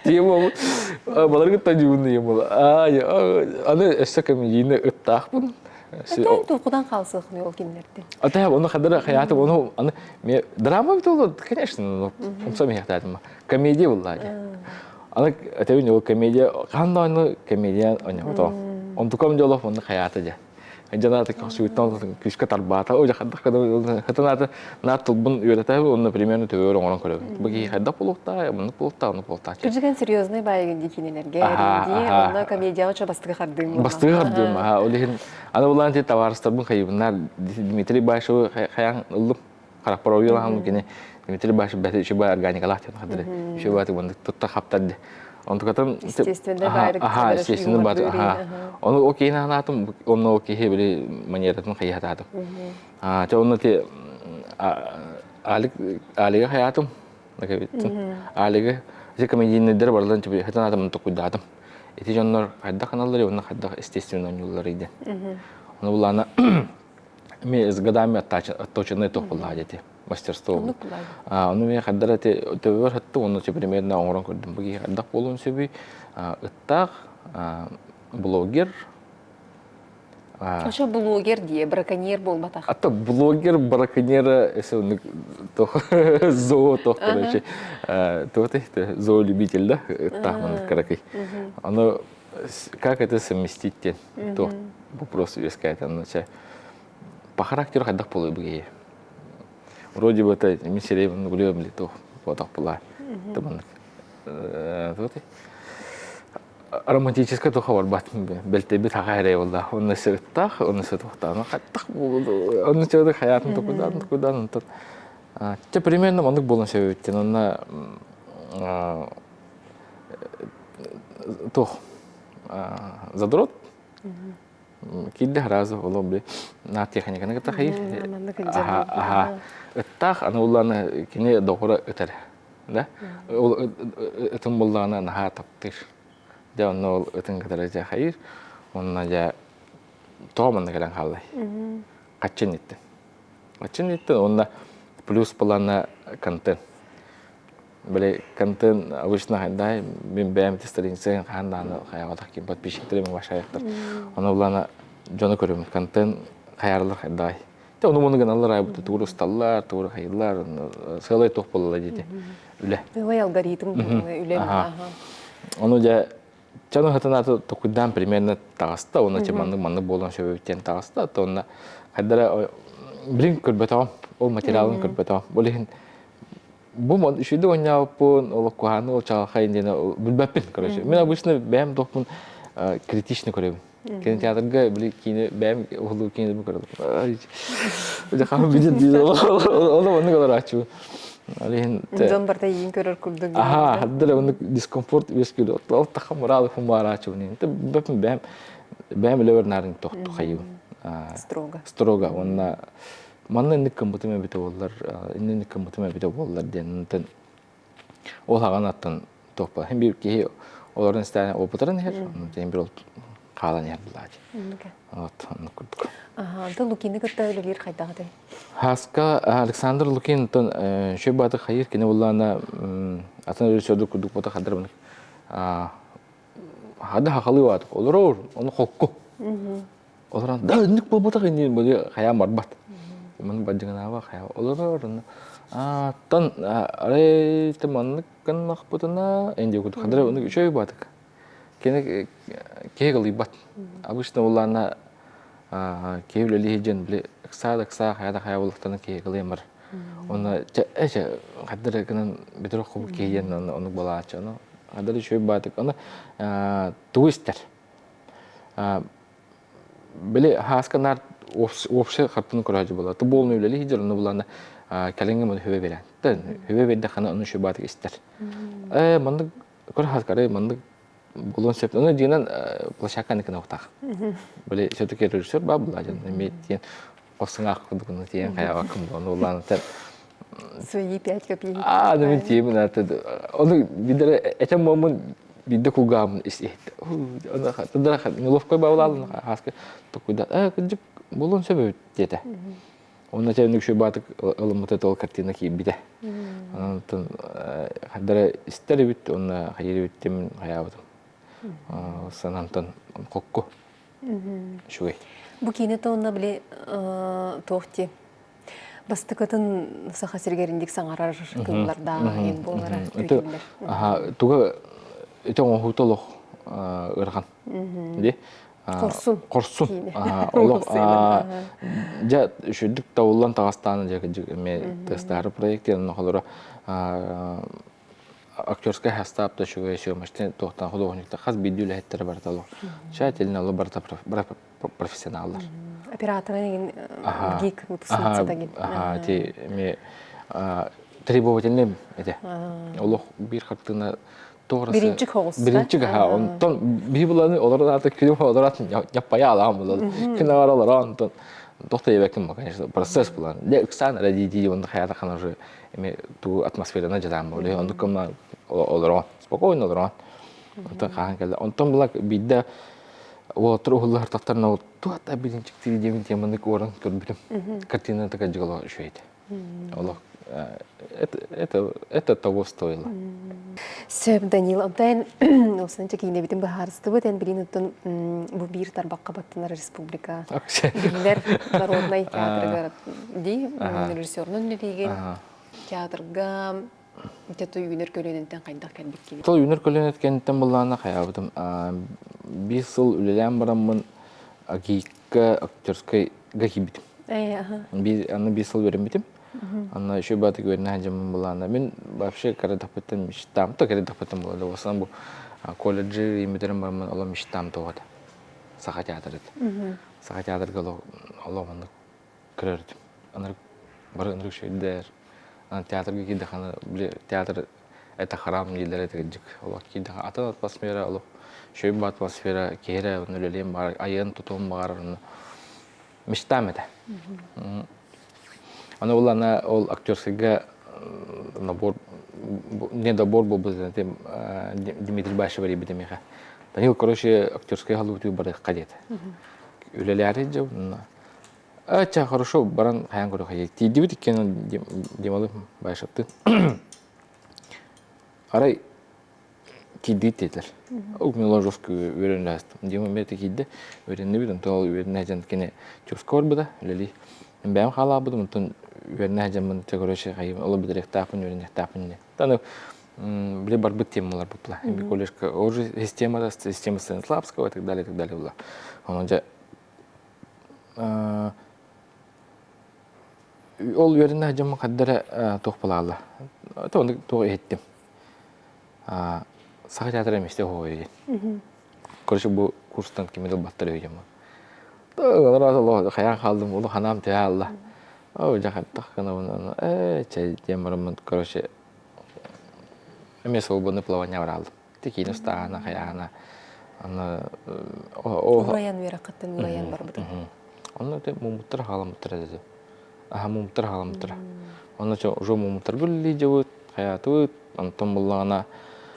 Тиийэ баларгытта дьуунну ем Аны өссө комедийный ыттаахпын. Этэн толкудан хаалсыахны ол кинилэртен. Ата оны хадара хаятым оны аны драма бит конечно, умса мехтаатым. Комедия булла. Аны этэбин ол комедия хаан аны комедия оньото. Онтукам дьолох онну хаята дьэ. Дьанааты көхсүгүттэн күүскэ тарбаата. О дьахадах хатанааты наат тылбын үөрэтэ онно примерно төбөр оҥорон көрөбүн. Бу киһи хайдах буолуохтаа, муннук буолуохтаа, оннук буолуохтаа. Кырдьыган серьезный баайыгын дии кинилэргэ дии онно комедияҕа чо бастыгы хардыым. Бастыгы хардыым. Аха, ол иһин аны булаан ти табаарыстарбын хайыбыннар Дмитрий Башевы хайаан ыллым. Харахпар ойуулахан кини Дмитрий Башев бэти үчүгэй органикалаах диэн хадыры үчүгэй бааты тутта хаптар ди. Онтукатын естественно баары аха естественно бааты аха ону ол киһини анаатым онно ол киһи били манератын хайыһатаатым а чэ онно ти Алик Алига хаятым Алига ити комедийнайдары барыларын хатан атым токуйдаатым ити дьоннор хайдах аналлар онно хайдах естественно оонньууллар диэн ону булаана Ми с годами отточенный туох буллаҕа диэти мастерство. Ону мен хайдар эти төбөбөр хаттым, онно примерно оҥорон көрдүм. Бу киһи хайдах буолуон сөбүй? Ыттаах блогер Ошо блогер дие, браконьер буолбатах. А то блогер браконьера эсе зоо тох короче туох зоолюбитель да ыттаах маннык каракый. Ону как это совместить диэн туох вопрос үөскээтэ онно чэ по характеру хайдах буолуой бу киһи вроде бы это мин сирэйим гулиом ли туох буотах була тыманнык романтическая туха барбат бэлтэбит хаха эрэй буолла онно сырыттаах онно сытыахтаах хаттах онно чөдө хаятын токудаан токудаан онтон чэ примерно маннык буолан сөбүттен онно туох задрот киирдэ сразу олох били на техниканы кытта хайыр аха ыттаах аны уллаана кини доҕоро ытар да ол ытын буллаҕына наһаа таптыыр дьэ онно ол ытын кытары дьэ хайыр онно дьэ тоҕо манна кэлэн хааллай. Хаччын иттин. Хаччын иттин уонна плюс плана контент. Били контент обычно хайдай мин бэйэм страницаҕын хаһан даҕаны хайаҕатах ким подписчиктэрим вашаяқтар. Ону булана дьону көрөмүн контент хайарлар хайдай. Те ону муну гыналлар айбыта тугу усталлар, тугу хайыллар, сыалай туох буолла диэти үлэ. Сыалай алгоритм үлэ. Ону дьэ Чаны хатынааты токуйдаан примерно таҕыста, уонна че маннык маннык буолан сөбүттэн таҕыста, то онно хайдара билин көрбөтөҕүм, ол материалын көрбөтөҕүм. Ол иһин бу үчүгэй оонньообуппун, ол куһааны ол чаҕылхай диэн билбэппин, короче. Мин обычно бэйэм туохпун критично көрөбүн. Кинотеатрга били киинэ бэйэм уһулуу киинэбин көрөбүн. Дьэ хаһан видео диир ол оннук олорааччыбын. Ол иһин Дьон барыта иин көрөр курдук. Аха, хаддара оннук дискомфорт үөскүүр. Ол таха морал хумаарааччыбын. Бэппин бэйэм бэйэм үлэбэр наарын тохту хайыбын. Строго. Строго. Уонна манна инник кыммытым эбитэ буоллар, инник кыммытым эбитэ буоллар диэн Ол хаҕан аттан туохпа хин биир киһи олорон истээн опытыран иһэр, онон бир ол хаалан иһэр булаачы. Вот, оннук курдук. Аха, онтон Лукины кытта үлэлиир хайдах этэй? Хаска Александр Лукин онтон шөй бааты хайыр кини буллаана атын режиссердук курдук бота хадыр хада хахалыы баатык олорор ону хокку Олорон да инник буолбатах иннин били хайаан барбат. Маны бадьыгынаабах хайа олорор онно ааттан арай ты маннык гыннахпытына инди курдук хадара оннук үчүгэй баатык. Кини киһи кылыйбат. Обычно улаана киһи үлэлии дьэн били ыксаа да ыксаа хайа да хайа буолуохтана киһи кылыйан бар. Онно чэ хадара гынан бүтэр хобу киһи диэн оннук буолааччы. Ону хадара үчүгэй баатык. Ону тугу истэр? Били хааска наар общий хартыны көрөөчү буолар. Тубуолну үлэлии сылдьар, ону булаана кэлиҥҥи маны хүбэ биэрэн. Хүбэ биэрдэххинэ ону шубаатык истэр. Э, маннык көр хааскары маннык булуон сөп. Ону дьиҥинэн площадканы кынауктаах. Били все-таки режиссер баа була дьон эмиэ тиэн хосуҥаах курдук ону тиэн хайаҕаккын ону улаан Свои пять копеек. Аа, ну мин тиэмин аты ону бидere этем момун биирдэ кулгаамын ис иһиттэ. Ону тыдара неловкой баалаалын хааска токуйда э кырдьык буолуон сөп эбит диэтэ. Онно чээнник шубаатык ылыммыта тол картина киирбитэ. Онтон хардара истэр эбит онно хайыр эбит тимин хайаабытым. Санантан хокку. Үчүгэй. Бу киинэ тонна били туох ти Бастакытын Саха сиригэр инник саҥарар кыыллардаах иһин буолара күүтүллэр. Аха, туга ити оҥоһуута олох ыарахан. Ди Хорсун. Хорсун. Олох дьэ үчүгдүк табыллан таҕастаан дьэ эмиэ тестаары проект диэн холоро актерскай састаап да үчүгэй съемочный туохтан художниктар хас биирдии үлэһиттэрэ барыта олох тщательно олох барыта профессионаллар. Оператора деген гик выпускница деген. Аха, ти эми требовательный эте. Олох бир хартына тоғрасы. Биринчи хоҕус. Биринчи гаха. Онтон би буланы олор аты күнүм олор атын яппая алаам булал. Күн аралар онтон тохта ебекин конечно процесс булан. Де ыксан ради ди онда хаята хана уже эми ту атмосфераны жадан боле. Онду кымна олорон. Спокойно олорон. Онтон хаан келди. Онтон була бидде Уолаттар уһуллар тахтарына ол туох да билинчиктири диэбин теманы уоран көрбүтүм. Картина такая дьыала үчүгэй этэ. Олох это, это того стоило. Сөп, Данил, онтон осынча киинэбитин быһаарыстыбыт, эн билин оттон бу биир тарбахха баттанар республика биллэр народнай театрыгар дии режиссерунан үлэлиигин театрга Дьэ, то үүнэр көлүөнэттэн хайдах кэлбиккиний? Тыл үүнэр көлүөнэт кэнниттэн былаана хайаабытым. Биир сыл үлэлээн бараммын АГИКка актерскайга киирбитим. Аны биир сыл үөрэммитим. Анна еще баатык үөрэнэ сылдьаммын былаана. Мин вообще кыра мечтам, то кыра была. В основном бу колледжи имитерим бараммын олом мечтам тоҕо Саха театры. Саха театрга олох оннук көрөр этим. Ынырык бары ынырык үчүгэйдэр. Аны театрга киирдэххинэ били театр это храм дииллэр этэ кырдьык. Олох киирдэххэ атын атмосфера олох үчүгэй бу атмосфера киһи эрэ онно үлэлиэн баҕарар, айыан-тутуон баҕарар онно мечтам этэ. Аны ол ана ол актерскайга набор недобор буолбут Дмитрий Башев эрийбитэ миэхэ. Данил, короче, актерскай халыытыы барыахха диэтэ. Үлэлээри дьэ Ча, хорошо, баран хайан көрө хайа. Тиийдибит иккиэн Дималы Байшаптын. Арай киирдиит диэтилэр. Ол мин жестко үөрэнэ астым. Дима эмиэ киирдэ, үөрэннибит, онтон ол үөрэнэ сылдьан кини чуска барбыта, үлэлии. Бэйэм хаалаабытым, онтон үөрэнэ сылдьаммын, чэ, короче, хайым, оло бүтэриэхтээхпин, үөрэниэхтээхпин диэн. Аны били барбыт темалар бупла. Колледжка уже система, система Станиславского и так далее, и так далее была. Онон дьэ ол үөрэнэ сылдьаммын хардара туох буолаалла. Туох иһиттим. Саха театра эмисте оһуой диэн. Короче, бу курстан кими да ылбаттар үһү дьоммун. Хайаан хаалдым, улу ханаам түһэ хаалла. Оо, дьэ хайдах гынабын, ээ, чэй диэн бараммын, короче, эмиэ свободный плавание барааллым. Тикиини устааһына, хайааһына, аны Урайан үөрэххиттэн урайан барбытым. Онно муммуттар хааламмыттар этэ. Аха муммуттар хааламмыттара. Онно уже муммуттар үлэлиидьэбит, хайаатыбыт, онтон буллаҕына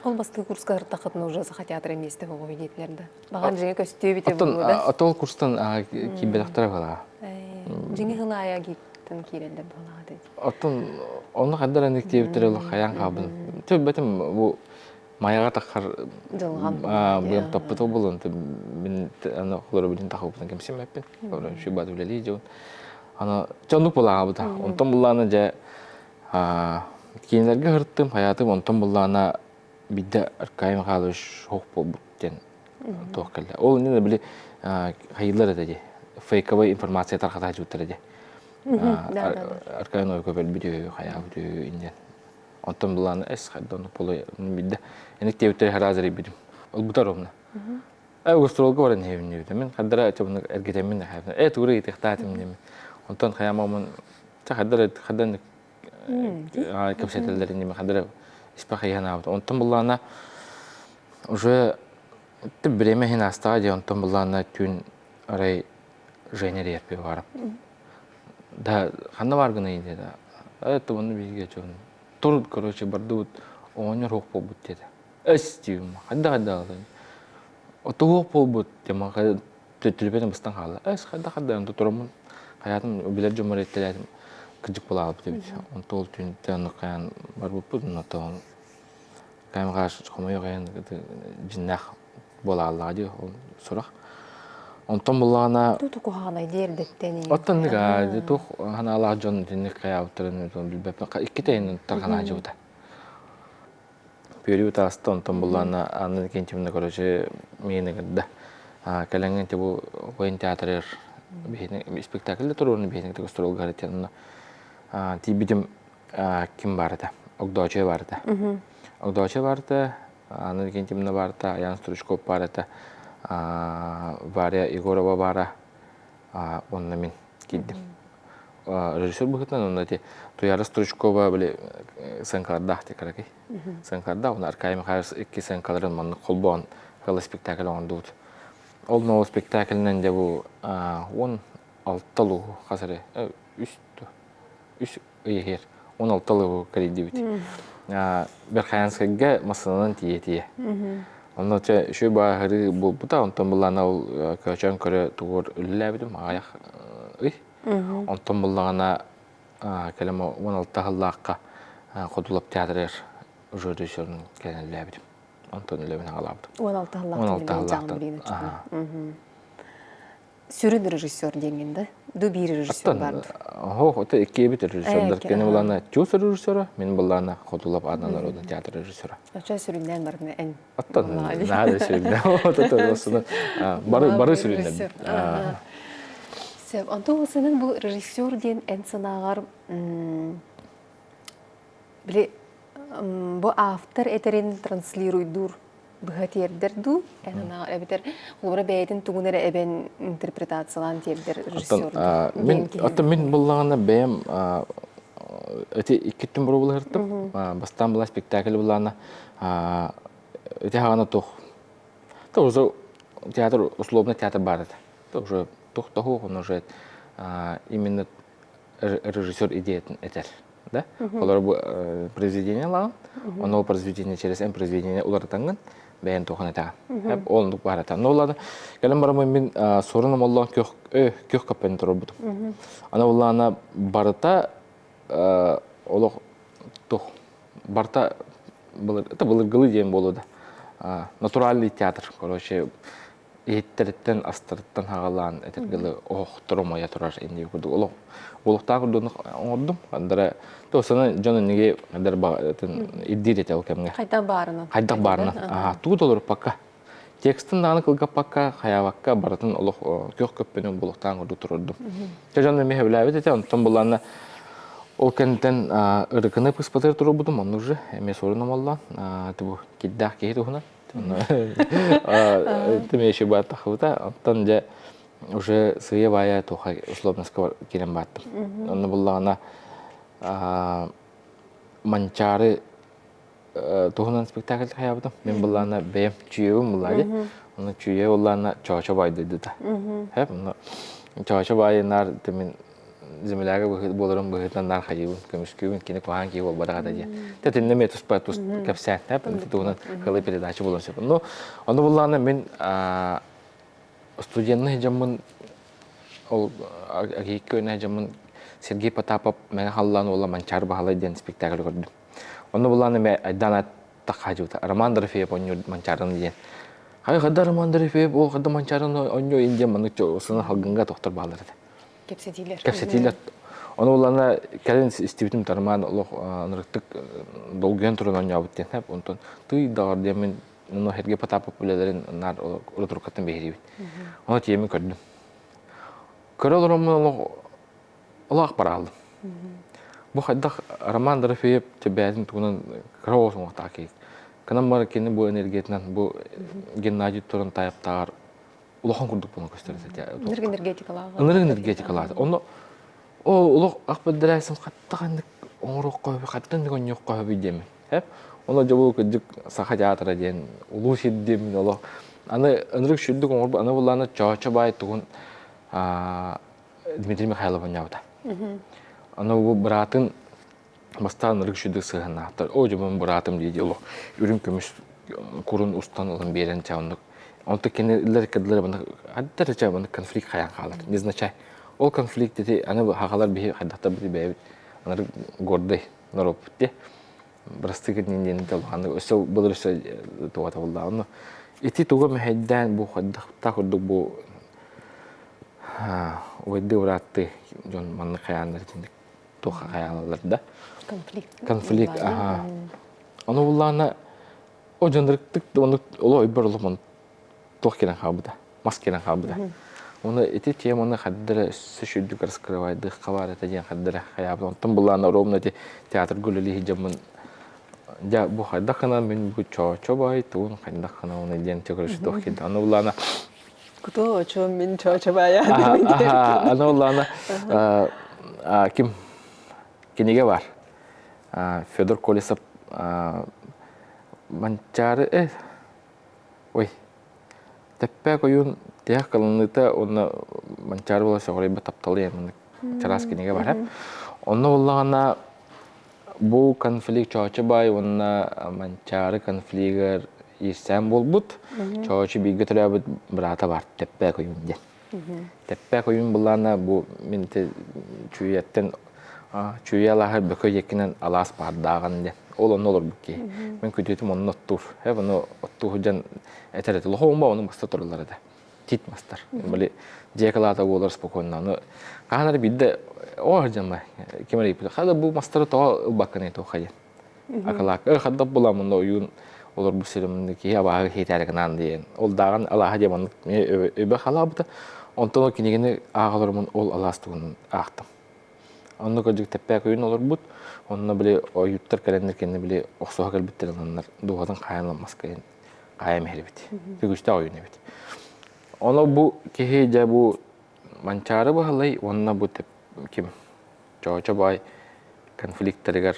Ол бастакы курска ыртахытына уже Саха театра миэстэ хоҕуй диэтилэр да. Баҕар дьиҥэ көстүө эбитэ Оттон буолуо да. отол курстан киирбэтэхтэрэ балаҕа. Дьиҥэ хылаайа гиттан киирэллэр буолаҕа дии. Оттон онно хандар анык диэбиттэрэ олох хайаан хаалбытым. Төбөтүм бу Майаҕа таххар Дьылҕам быам таппыта буолан мин аны холоро билин тахыбытын кэмсимэппин. Холоро шибат үлэлии дьон. Аны чоннук булаабыта. Онтон буллаана дьэ киинэлэргэ һырттым, хаятым, онтон буллаана бидде Аркадий Михайлович хоох буолбут диэн туох кэллэ. Ол иннинэ били хайыылар этэ дии. Фейковай информация тарҕата сылдьыбыттара дии. Аркадий Новиков өлбүт үһү, хайаабыт үһү иннин. Онтон былааны эс хайдан полой бидде. Эник диэбиттэр харазыр ийбитим. Ылбыта ровно. Э гастролга баран иһэбин диэбитим. Мин хардара чобуну эргитэммин э тугура ыйытыахтаатым диэмин. Онтон хаямамын ча хардара хардан кэпсэтэллэрин диэми хардара испэ хайыһан аабыт. Онтон буллаана уже бириэмэ иһин астаҕа дии онтон буллаана түүн арай Женя диэппи барып Да, ханна бааргыный диэтэ. Это онно биһиги дьон тур, короче, бардыбыт оҕонньор суох буолбут диэтэ. Эс диибин, хайда-хайда Ото суох буолбут диэн төлөпүөнэ быстан хаалла. Эс хайда-хайда онто тураммын хайаатым билэр дьоммор этэлээтим кырдьык буолаабыт эбит. Онто ол түүнтэн оннук хайаан барбыппыт, онно Кайм хомойуох иһин дьиннээх буолааллаҕа дии ол сурах. Онтон буллаҕына Туту куһаҕанай диэрдэттэн Оттон туох ханаалаах дьон итинник хайаабыттарын билбэппин. Икки тэйин тарханаачыбыта. Пүөрүү тааста онтон буллаҕына Анна Никитична короче миин ыҥырда. Кэлэҥҥин бу воин театрыгар биһини спектакль туруорун биһини гастролга онно тиийбитим ким баар этэ? Огдоочуй баар этэ. Огдоочуй баар этэ, Анна Викентьевна баар этэ, Аян Стручков баар этэ, Варя Егорова баара уонна мин киирдим. Режиссер быһыытынан онно ити Туяра Стручкова били сценкалардаах ти кыракый. Сценкалардаах, уонна Аркадий Михайлович икки сценкаларын маннык холбоон ыла спектакль оҥордубут. Ол новый спектакльнэн дьэ бу 16 лугу хас эрэ үс үс ый иһэр 16 лыгу кэрийдибит. Верхоянскайга массыынанан тиийэ-тиийэ. Онно чэ үчүгэй бааһырыы буолбута, онтон буллаҕына ол көөчөөн көрө тугур үлэлээбитим аҕыйах ый. Онтон буллаҕына кэлэн 16 сыллаахха Ходулап театрыгар уже режиссерун кэлэн үлэлээбитим. Онтон үлэбин аҕалаабытым. 16 сыллаахтан 16 сыллаахтан. Сүрүн режиссер диэҥҥин да? Ду биир режиссер бар Оһо, ото иккиэбит режиссердар. Кини булаана тюс режиссера, мин булаана Хотулап аатынан народный театр режиссера. Очо сүрүннээн барытына эн. Оттон наада сүрүннээн. Ото бары бары сүрүннэн. Сөп. Онтон осынан бу режиссер диэн эн санааҕар били бу автор этерин транслируйдуур быһа тиэрдэр дуу эн анаҕар эбэтэр холобура бэйэтин тугун эрэ эбэн интерпретациялаан тиэрдэр режиссер мин оттон мин буллаҕына бэйэм эти иккиттэн боруобалаһыртым бастаан была спектакль булаана ити хаҕана туох то уже театр условно театр бар этэ то уже туох тоһуох он уже именно режиссер идеятын этэр да олор бу произведение лаҕын ону произведение через эн произведение уларытаҥҥын. бэйэн туохун этэҕин. Хеп ол оннук баар этэ. Но улаана кэлэн бараммын мин суорун омоллоон күөх күөх көппөнү турарбытым. Аны улаана барыта олох тух барыта былыр это былыргылыы диэн буолуо да натуральный театр короче иһиттэриттэн астарыттан хаҕалаан этэргэлэ оһохторо умайа турар инники курдук олох олохтоох курдук оҥордум андара туосана дьон инниги андара ирдиир этэ ол кэмҥэ хайдах баарынан хайдах баарынан аха тугу толоруппакка текстын даҕаны кылгаппакка хайаабакка барытын олох күөх көппөнү булуктаан курдук турурдум дьэ дьон эмиэ сөбүлээбит этэ онтон буллаана ол кэнниттэн ырыкыны пыспатыгар турбутум онну уже эмиэ суорун омоллоон тубу кирдээх киһи туһунан Тимеши бааттахыбыта оттон дьэ уже сыыйа-баайа туха условноска киирэн бааттым. Онно буллаҕына Манчаары туһунан спектакль хайаабытым. Мин буллаана бэйэм чүйэбин буллаа дии. Онно чүйэ буллаана Чоочо баай дойдута. Хэп онно Чоочо баайы наар мин земляга буоларын быһыытынан наар хайыыбын, көмүскүүбүн, кини куһаҕан киһи буолбатах этэ диэн. Тэтиннэ эмиэ туспа тус кэпсээн, туһунан кылы передача буолуон сөп. Но ону буллаҕына мин студенный дьоммун ол Агиикка үөнэ дьоммун Сергей Потапов Мэҥэ Халлаан уола Манчаары Баһылай диэн спектакль көрдүм. Онно буллаҕына эмиэ Айдаан таххаадьыбыта Роман Дорофеев оонньуур Манчаарыны диэн. Хай хадда Роман Дорофеев ол хадда Манчаарыны оонньуу ин диэн маннык сына халгынга тохтор баалар этэ. Кэпсэтиилэр. Кэпсэтиилэр. Ону улана кэлин истибитим Роман олох ынырыктык долгуйан туран оонньообут диэн. Онтон тый даҕар диэн мин ону Сергей Потапов үлэлэрин наар урутуруккаттан биһириибит. Ону тиэмин көрдүм. Көрө олороммун олох олох бараалым. Бу хайдах Роман Дорофеев бэйэтин тугунан кыра оҕо суҥуохтаах киһи. Кынан бары кини бу энергиятынан бу Геннадий Туран тайаптааҕар улахан курдук буолан көстөр этэ. Ынырык энергетикалаах. Ынырык энергетикалаах. Онно ол олох ах бэрдэрээсим хатта ханнык оҥоруохха сөбүй, хаттан оҥоруохха сөбүй диэмин. Ону дьобу кырдьык саха театра диэн улуу сир диэмин олох аны ынырык сүрдүк оҥорбут аны буллаана чоочо баай тугун Дмитрий Михайлов оонньообута. Аны бу быраатын бастаан ырык сүрдүк сыһыаннаахтар. Оо, дьэ, быраатым дии дии олох үрүҥ көмүс курун устан ылан биэрэн чэ оннук. Онтон кинилэр кыдылар маннык аддар чэ маннык конфликт хайаан хаалар. Незначай. Ол конфликт ити аны хахалар биһи хайдахтар бити бэйэбит анары гордый норуоппут дии. Бырастыы гын диэн улаханнык өссө былыр өссө туга табыллаа. Онно ити туга мэһэйдээн бу хайдахтаах курдук бу убайдыы бырааттыы дьон маннык хайааннар итинник туох хайаалалар да конфликт конфликт аха ону буллаана о дьоннорыктык оннук оло өйбөр олох туох кэлэн хаалбыта мас кэлэн хаалбыта Оны ити теманы хаддара өссө сүрдүк раскрывайдыахха баар этэ диэн хаддара хайаабыт. Онтон буллаана ровно ити театрга үлэлии дьоммун дьэ бу хайдах гынан мин бу чоочо бай тугун хайдах гынан оны диэн чөкөрүш туох киирдэ. Аны буллаана Куту очо мин чоочо бая Аны буллаана ким кинигэ бар. Федор Колесов Манчаары ой Тэппээк ойуун тиһэх кылыныыта уонна Манчаары буола сөҕүрүйбэт тапталы диэн маннык чараас кинигэ бар. Онно буоллаҕына бу конфликт Чоочо баай уонна Манчаары конфлигар иирсээн буолбут. Чоочо бииргэ төрөөбүт быраата бар Тэппээк ойуун диэн. Тэппээк ойуун былаана бу мин Чүүйэттэн Чүүйэ алааһы Бөкө диэкинэн алаас баардааҕын диэн. Ол онно олорбут киһи. Мин күтүөтүм онно оттуур. Э ону оттуу сылдьан этэр этэ. Лохоумба ону маста тураллар этэ. Тит мастар. Били дьиэ кылаата буолар спокойно. Ону хаһан эрэ биирдэ оо сылдьан ким эрэ ыйыппыта. Хада бу мастары тоҕо ылбаккыный туохха диэн. Акалаак хаддап буламмын да ойуун олорбут сирим киһи абааһы киһитээри гынаан диэн. Ол дааҕын алааһа диэн маннык өбө халаабыта. Онтон ол кинигини ааҕа олороммун ол алаас туһунан аахтым. Онно кырдьык тэппээк ойуун олорбут. Онно били ойууттар кэлэннэр кинини били охсуһа кэлбиттэр ыланнар дууһатын хаайан ылмаска хаайан иһэрбит. Үгүстээх ойуун эбит. Ону бу киһи дьэ бу Манчаары Баһылай уонна бу ким Чоочо баай конфликтарыгар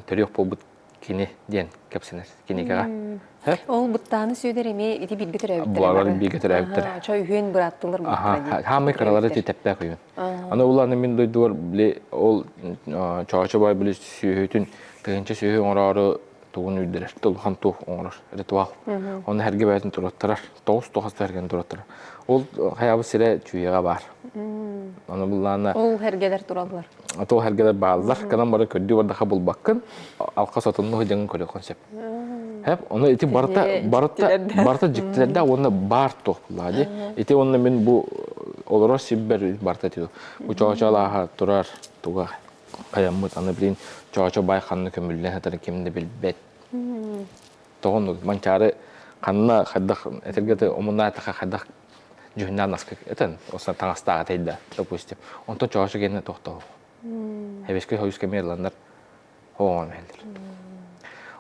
төрүөх буолбут кини диэн кэпсэнэр кинигэҕэ. Ол Быттааны Сүөдэр эмиэ ити бииргэ төрөөбүттэр. Булалар бииргэ төрөөбүттэр. Чо үһүөн бырааттылар буолтара. Хаамай кыралары тэппээх үһүн. Аны улааны мин дойдугар били ол Чоочо баай били сүөһүтүн тыһыынча сүөһү оҥороору тугун үүрдэрэр, улахан туох оҥорор ритуал. Оны эргэ бэйэтин туруоттарар, тоҕус тоҕус эргэн туруоттарар. Ол хайабыт сирэ Чүүйэҕэ баар. Ону буллаана Ол эргэлэр тураллар. Туох эргэлэр бааллар, канан бары көрдүү бардаха булбаккын, алқа сотунну дьаҥын көрүөххүн сөп. Хэп, ону ити барыта барыта барыта дьиктилэрдээх уонна баар туох буллаа дии. Ити уонна мин бу олорор сирбэр барыта ити бу чоочо турар туга хайаммыт аны билин чоочо бай ханна көмүллэн сытарын ким да билбэт. Тоҕо Манчаары ханна хайдах этэргэ омуннаатаха хайдах дьүһүннээн наска этэн оса таҥастаах этэй допустим. Онтон чоочо генне тохтоо. Хэбискэ хойуска мерланнар оон мэллэр.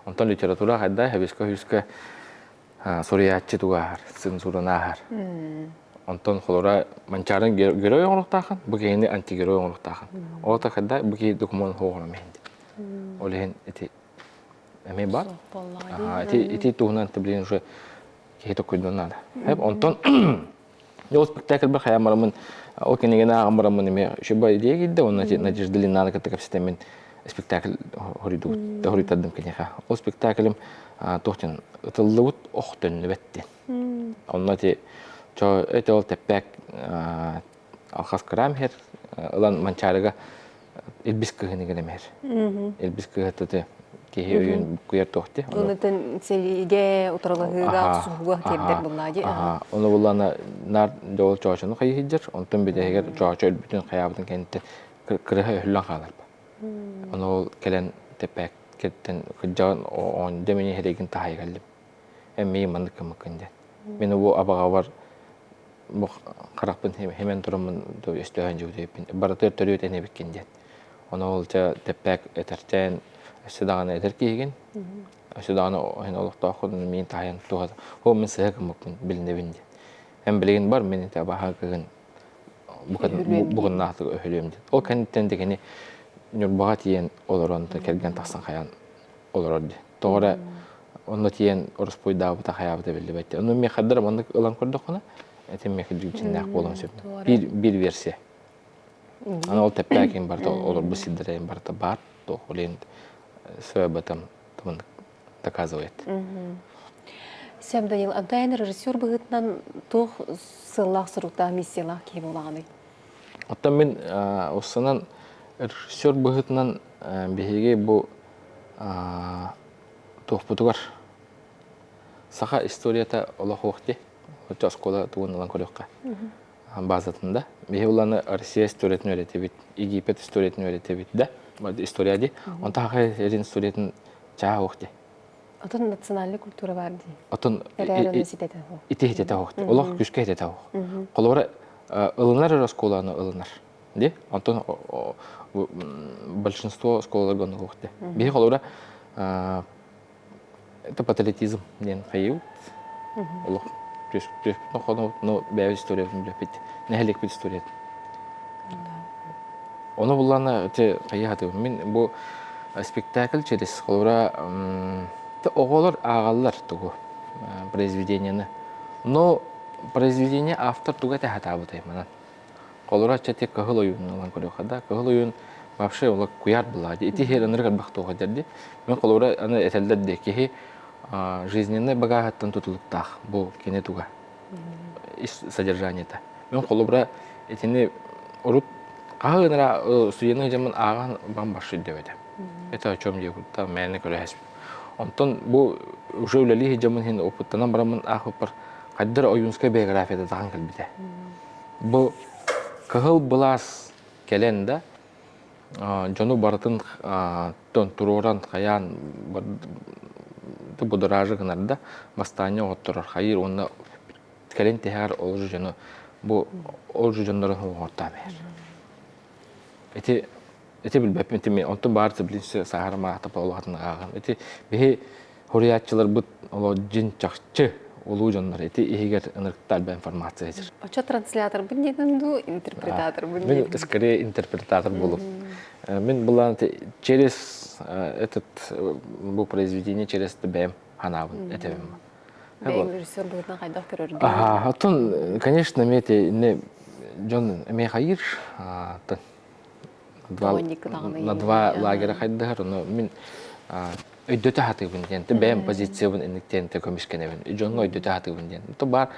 Онтон литература хайда хэбискэ хойуска суруйааччы тугааһар, цензураны ааһар. Онтон холора Манчаарын герой оҥоруохтаахын, бу киһини антигерой оҥоруохтаахын. Ол та хайда бу киһи докумуон хоҕоро миһинди. Ол иһин ити эмиэ бар. Ити ити туһунан блин уже киһи токуйдуон наада. Онтон ол спектакльбар хайаан бараммын ол кинигэни ааҕан бараммын эмиэ үчүгэй идея киирдэ уонна Надежда Ильинаны кытта кэпсэтэммин спектакль хоруйтардым киниэхэ. Ол спектаклым туох диэн ытыллыбыт ох төннүбэт диэн. Онно ити эти ол тэппээк алхас кыраам иһэр ылан Манчаарыга Илбис кыһыны гэнэмэр. Илбис кыһыты киһи өйүн буккуйар туохти. Онутун сэриигэ, утарылаһыыга, охсуһууга тиэрдэр буллаа дии. Ону буллана нар дьол чоочону хайыһыйдьар, онтон бүтэһигэр чоочо өлбүтүн хайаабытын кэнниттэн кырыһа өһүллэн хаалар. Ону ол кэлэн тэппээккэттэн кырдьаҕын оонньо мини хэригин таһай кэллим. Эммии маннык кымыккын диэн. Мин бу абаҕабар бу харахпын химэн тураммын өстөһөн дьиэбиппин барытыгар төрүөт энэбиккин диэн. Ону ол ча тэппээк этэрчээн өссө даҕаны этэр киһигин өссө даҕаны эн олохтооххун миин таһайан туһа ол мин сыһа гыммыппын билинэбин диэн. Эн билигин бар мин ити абаһа кыһын буканнаахтык өһүлүөм диэн. Ол кэнниттэн дигини Ньурбаҕа тиийэн олорон кэргэн тахсан хайаан олорор диэн. Тоҕо эрэ онно тиийэн ороспуойдаабыта хайаабыта биллибэт. Ону миэхэ хайдах маннык ылан көрдөххүнэ, этим миэхэ дьиҥнээх буолуон сөп. Биир биир версия. Аны ол тэппээкин барыта олорбут сирдэрин барыта баар. Туох билин все об этом доказывает. Сэм Данил, Антон режиссер быһыытынан туох сыаллаах-соруктаах, миссиялаах киһи буолаҕыный? Оттон мин уссанан режиссер быһыытынан биһиги бу туохпутугар саха историята олох уох дии. Оччо оскуола тугун ылан көрүөххэ. Базатында. Биһи уланы Россия историятын үөрэтэбит, Египет историятын үөрэтэбит да. История дии. Онтон саха эрин историятын чаа уох дии. Отон национальный культура бар дии. Отон ити хитэтэ ох. Олох күскэ хитэтэ ох. Холобура ылынар эрэ оскуоланы ылынар. Ди? Онтон большинство оскуолаларга оннук ох ди. Биһи холобура это патриотизм диэн хайыыбыт. Олох но бэйэбит историябытын билэппит. Нэһилиэкпит историятын. Ону буллаана ити хайыһатыбын. Мин бу спектакль через холобура оҕолор ааҕаллар тугу произведениены. Но произведение автор туга этэ сатаабытай манан. Холобура чэ кыһыл ойуун ылан көрүөххэ да кыһыл ойуун вообще ол куйаар была ити иһэр ынырык элбэх туох дии. Мен холобура аны этэллэр дии киһи жизненный багааһыттан тутулуктаах бу кини туга ис содержаниета. Мен холобура итини урут хаһы ынара студенты дьаммын ааҕан бан башшый диэбэтэ. Это о чем диye кутта мээнэ көрөһөспүт. Онтон бу уже үлэлии дьаммын хин опыттанан бараммын аахпыппар хайдар Ойуунскай биографията тахан кэлбитэ. Бу кыһыл былаас кэлэн да дьону барытын туруоран хайаан будуражы гынар да бастаанньа оҕотторор хайыыр уонна кэлин тиһэҕэр ол дьону бу ол дьоннорун оҥортоон иһэр. Ити ити билбэппин ити онтон баар таблица саһара маата олохатын ааҕан ити биһи Хоруйааччыларбыт оло дьин чахчы улуу дьоннор ити иһигэр ынырыктаах элбэх информация сир. Очо трансляторбын диэтин дуу, интерпретаторбын Мин скорее интерпретатор буолуп. Мин булан через этот бу произведение через бэйэм ханаабын этебим. Бэйэм режиссер быһыытынан хайдах көрөргүн? Ага, оттон, конечно, эмиэ дьон эмиэ хайыр, на два лагеря хайдыһар, но мин. Өйдөтө сатыыбын диэн, бэйэм позициябын инник диэн көмүскэнэбин. Дьоҥҥо өйдөтө сатыыбын диэн. То баар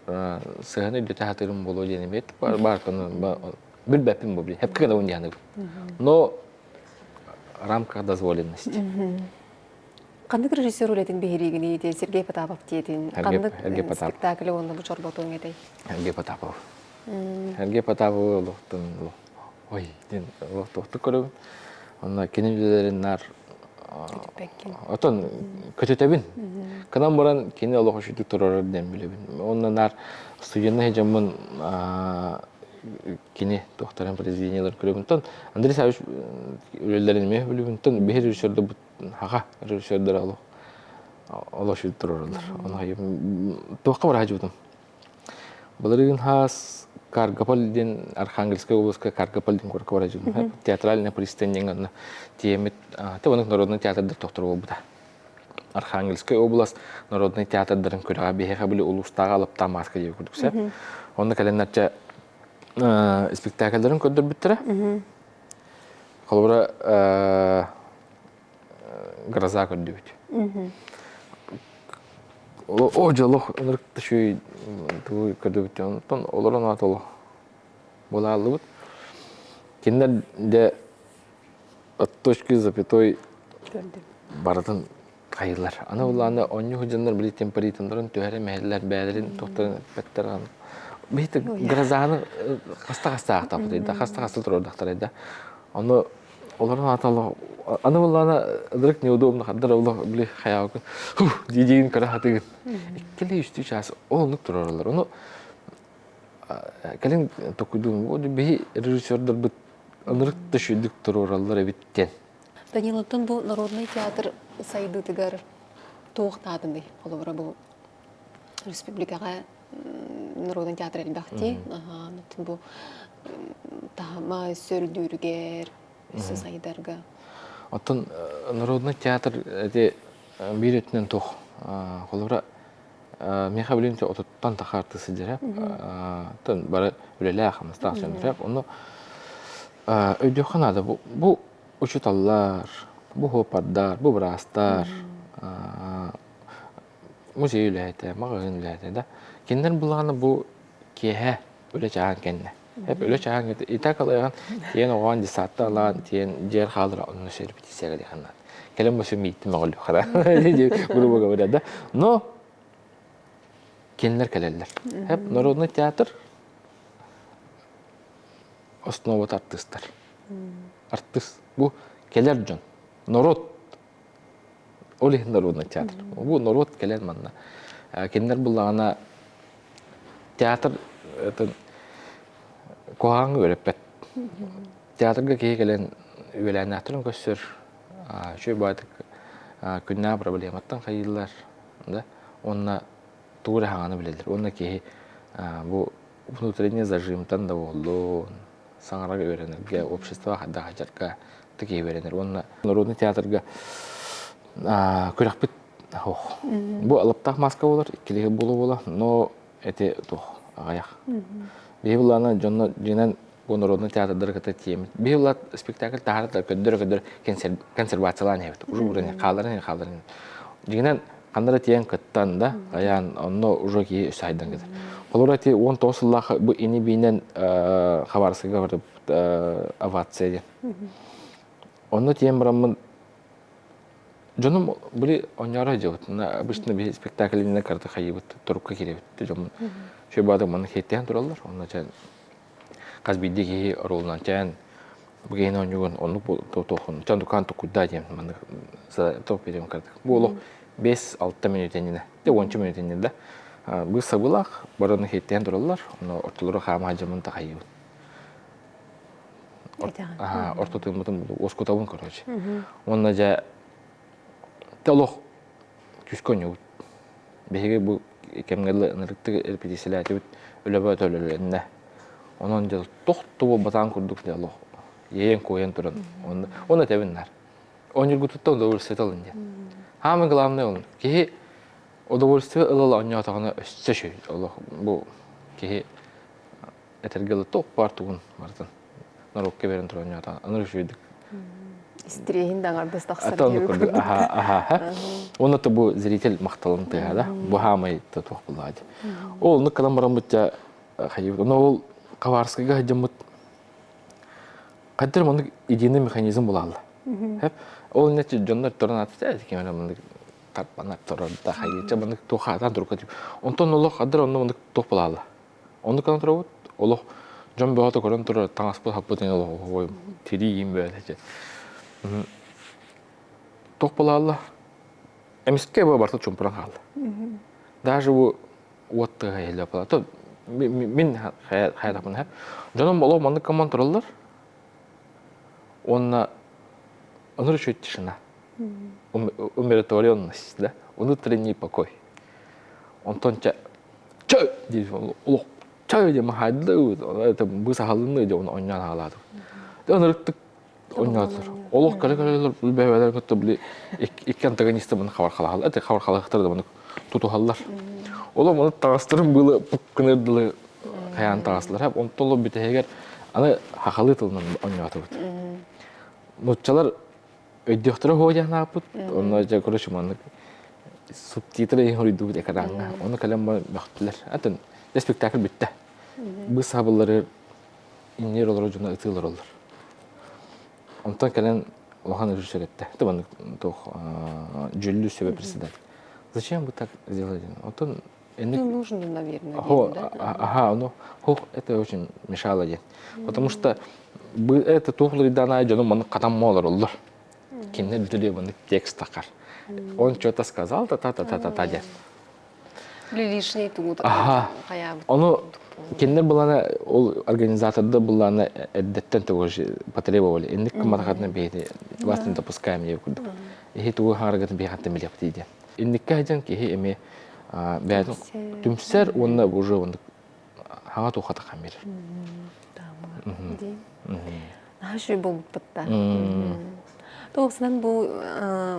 сыһаны өйдөтө сатыырым буолуо диэн эмиэ баар баар билбэппин бу хепке гынабын диэн Но в рамках дозволенности. Ханнык режиссер үлэтин биһириигиний диэн Сергей Потапов диэтин ханнык спектакль уонна бу чорботуоҥ этэй? Сергей Потапов. Сергей Потаповы олохтон ой диэн олохтоохтук көрөбүн. Онно кини үлэлэрин наар отон көтүтэбин. Кынан баран кини олох үчүгдүк турарар диэн билэбин. Онно наар студенна дьоммун кини туохтарын произведениеларын көрөбүн. Тон Андрей Савич үлэлэрин эмиэ билэбин. Тон биһи режиссердорбут хаха режиссердара олох олох үчүгдүк турараллар. Ону туохха бараһа Былырыын хаас Каргополь диэн Архангельскай областка Каргополь диэн куоракка барар дьон театральная пристань диэн онно тиэммит оннук народнай театрдар тохтор буолбута. Архангельскай область народнай театрдарын күрэҕэ биһиэхэ били улуустааҕы алыптаах мааска диэбит курдук сөп. Онно кэлэннэрчэ спектакльдарын көрдөрбүттэрэ. Холобура гроза көрдүбүт. О дьолох ынырык үчүгэй тугу көрдүбүт онтон олорон аат олох булааллыбыт. Кинилэр дьэ от точки запятой барытын хайылар. Аны улаана онньу дьоннор били темперитоннорун түһэрэ мэһэллэр бээлэрин тохторун эппэттэр Биһи грозаны хаста-хаста аахтаппыт да хаста-хаста турордахтар да. Ону Олорон аата олох аны буоллаҕына ынырык неудобно хандар олох били хайаабыккын дии-диигин көрө сатыыгын. Иккилии үстүү чаас ол оннук турараллар. Ону кэлин толкуйдуум биһи режиссердарбыт ынырык да үчүгэйдик туруораллар эбит диэн. Даниловтан бу народнай театр сайдыытыгар туох наадыный? Холобура бу республикаҕа народный театр элбэх дии. Бу таһыма сөрдүүрүгэр, өссө сайдарга. Оттон народный театр эти биир өттүнэн туох холобура миэхэ билим отуттан тахаар сылдьар тон бары үлэлээх хамнастаах дьон онно өйдүөххэ наада бу учууталлар бу хуопардар бу быраастар музей үлэһитэ, маҕаһыын үлэһитэ да. Кинилэр былаана бу киэһэ үлэ чааһын кэннэ. Эп үлэ чааһын кэннэ итак алайҕан тиэн оҕоон десантта ылаан тиэн дьиэр хаалыра онно репетицияга диэханнаат. Кэлэн бу мииттим оҕолу хара грубо говоря да. Но кинилэр кэлэллэр. Эп народный театр основата артыыстар. Артыыс бу кэлэр дьон, народ Ол иһин народный театр. Бу норуот кэлэн манна. Кинилэр буллаҕына театр куһаҕаҥҥа үөрэппэт. Театрга киһи кэлэн үөлээннээхтэрин көрсөр, үчүгэй баҕайытык күннээҕи проблематтан хайыыллар да уонна тугу эрэ хаҥаны билэллэр. Уонна киһи бу внутренний зажимтан да буоллун, саҥарар үөрэнэргэ, обществоҕа хайдах сылдьарга киһи үөрэнэр уонна народный театрга күрэхпит ох бу алыптаах маска буолар иккилиһи буола буола но эти туох аҕыйах биһи былаана дьонно дьиҥинэн бу народный театрдары кытта тиэмит биһи былаат спектакль таһаарар көрдөрө көрдөрө консервациялаан иһэбит уже уровень хааларын хааларын дьиҥинэн ханна да тиийэн кыттан да хайаан онно уже киһи өссө хайдан кетер холобура ити 19 сыллаах бу ини биинэн Хабаровскайга барып овация диэн онно тиийэн бараммын дьонум били онньоро дьыбыт обычно биһи спектаклинна карты хайыбыт турукка киирэбит дьоммун үчүгэй баҕатык манна хиэттээн тураллар онно чэ хас биирдии киһи оруолунан чээн бу киһини оонньуугун оннук туохун чон дукаан туккуйдаа диэн маннык топ биэриэм кырдык бу олох 5-6 мүнүүтэ иннинэ де уонча мүнүүтэ иннинэ да быыс сабыылаах барыны хиэттээн тураллар онно ортолоро хаама дьамын тахайыбын орто тыыммытын уоскутабын короче уонна дьэ олох күүскэ оонньуубут Биһиги бу кэмҥэ ынырыктык репетициялээтибит, үлэбэ төлөлөннө. Онон дьэ тохто буолбатаҕын курдук дьэ олох иэйэн-куойан туран онно оны этэбин наар. Оонньуургутуттан удовольствие ылын диэн. Самое главное ол киһи удовольствие ыла оонньоотоҕуна өссө үчүгэй олох бу киһи этэргэ дылы туох баар тугун барытын норуокка берэн туран оонньоотоҕуна ынырык үчүгэйдик. Истириэһин да аҥардас тахсар Атын курдук аха аха. Уонна то бу зритель махталын тыаһа да. Бу хаамай туох булаа ди. Ол оннук кылан бараммыт дьэ хайыбыт. Ону ол Хабаровскайга сылдьаммыт хайдах маннык единый механизм булаалла. Хэп. Ол иннэ дьоннор туран атта ким маннык тарпанар турар да хайыча маннык туох хаатан турукка Онтон олох адыр онно маннык туох булаалла. Оннук гынан турабыт. Олох дьон бөҕөтө көрөн турар таҥаспыт хаппытын олох тириим бөҕөтө. Туох буолаалла? Эмискэ бу барыта чумпуран хаалла. Даже бу уот тыаһа иһиллэ буолла. Мин хайатахпын һэ. Дьонум олох маннык команд тураллар. Уонна онор үчүгэй тишина. Умиротворенность, да? Внутренний покой. Онтон чэ чэ диир олох чэ диэн хаайда это быысаһалынны диэн оонньоон хаалаатым. Ынырыктык оонньоотулар. Олох кэлэ-кэлэлэр бэйэлэрин кытта били икки антагонисты маны хабар халаһаллар. Это хабар халаһыктар да маны тутуһаллар. Олох маны таҕастарын быылы пук гыныр дылы хайаан таҕастылар. Онтон олох бүтэһигэр аны хахалыы тылынан оонньоотубут. Нууччалар өйдүөхтэрэ уһуо диэн ааппыт. Онно дьэ короче маннык субтитры иһин хоруйдуубут экраҥҥа. Ону кэлэн баран бөхтүлэр. Атын дьэ спектакль бүттэ. Быыс сабыллары иннир олорор дьоно ытыы олороллор. Онтон кэлэн улахан режиссер эттэ. Это маннык туох дьүүллүүр сүбэ председатель. Зачем вы так сделали? Онтон Ну, нужно, наверное, да? Ага, ну, это очень мешало диэн. Потому что это туох дьону маннык хатан олороллор. Кинилэр бүтүлүө маннык текст тахар. Он что-то сказал, та-та-та-та-та диэн. Лишний тугу Ага. Ону кинилэр булана ол организаторда булана эрдэттэн тугу потребовали. Инник кымархатына бэйти вас не допускаем диye курдук. Иһи тугу хааргатын бэйхаттан билиэхпит диэн. Инникке сылдьан киһи эмиэ бэйэтин түмсэр уонна уже оннук хаҥа туохата хамир. Наһаа үчүгэй буолбуппут да. Туохсунан бу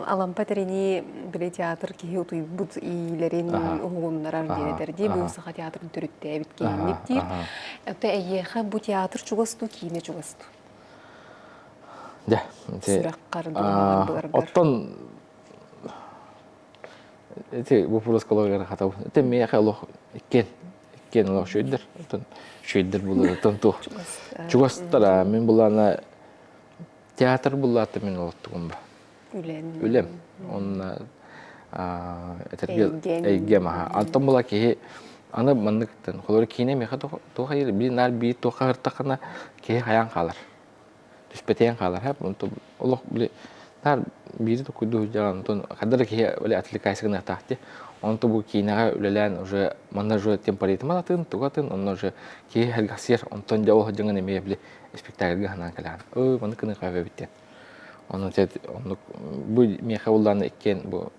Алампа тэрини били театр киһи утуйбут иилэрин уһугуннарар диэн этэр дии бу саха театрын төрүттээбит киһинник диир. Это эйиэхэ бу театр чугас дуу киинэ чугас дуу? Дьэ, Сүрэххэр дууһаҕар быаргар. Оттон Ити вопрос колоргар хатабын. Это миэхэ олох иккиэн иккиэн олох үчүгэйдэр. Оттон үчүгэйдэр булар оттон туох. Чугастара мин булаана театр буллаата мин олоттугум ба. Үлэн. Үлэм. Онна этэргэ эйгэм аха. Антон була киһи аны манныктан холор киинэ миэхэ туох айыр биир наар биир туохха хыртахына киһи хайаан хаалар. Түспэтиэн хаалар һэ онтон олох били наар биири токуйдуу сылдьаҕын онтон хайда да киһи били отвлекайся гыныахтаах дии онто бу киинэҕэ үлэлээн уже манна уже темпоритм атын тугу атын онно уже киһи сэргэхсийэр онтон дьэ ол сылдьаҥын эмиэ били спектакльга санаан кэлэҕин ыы маннык гыныахха эбит диэн ону оннук бу миэхэ буллааны иккиэн бу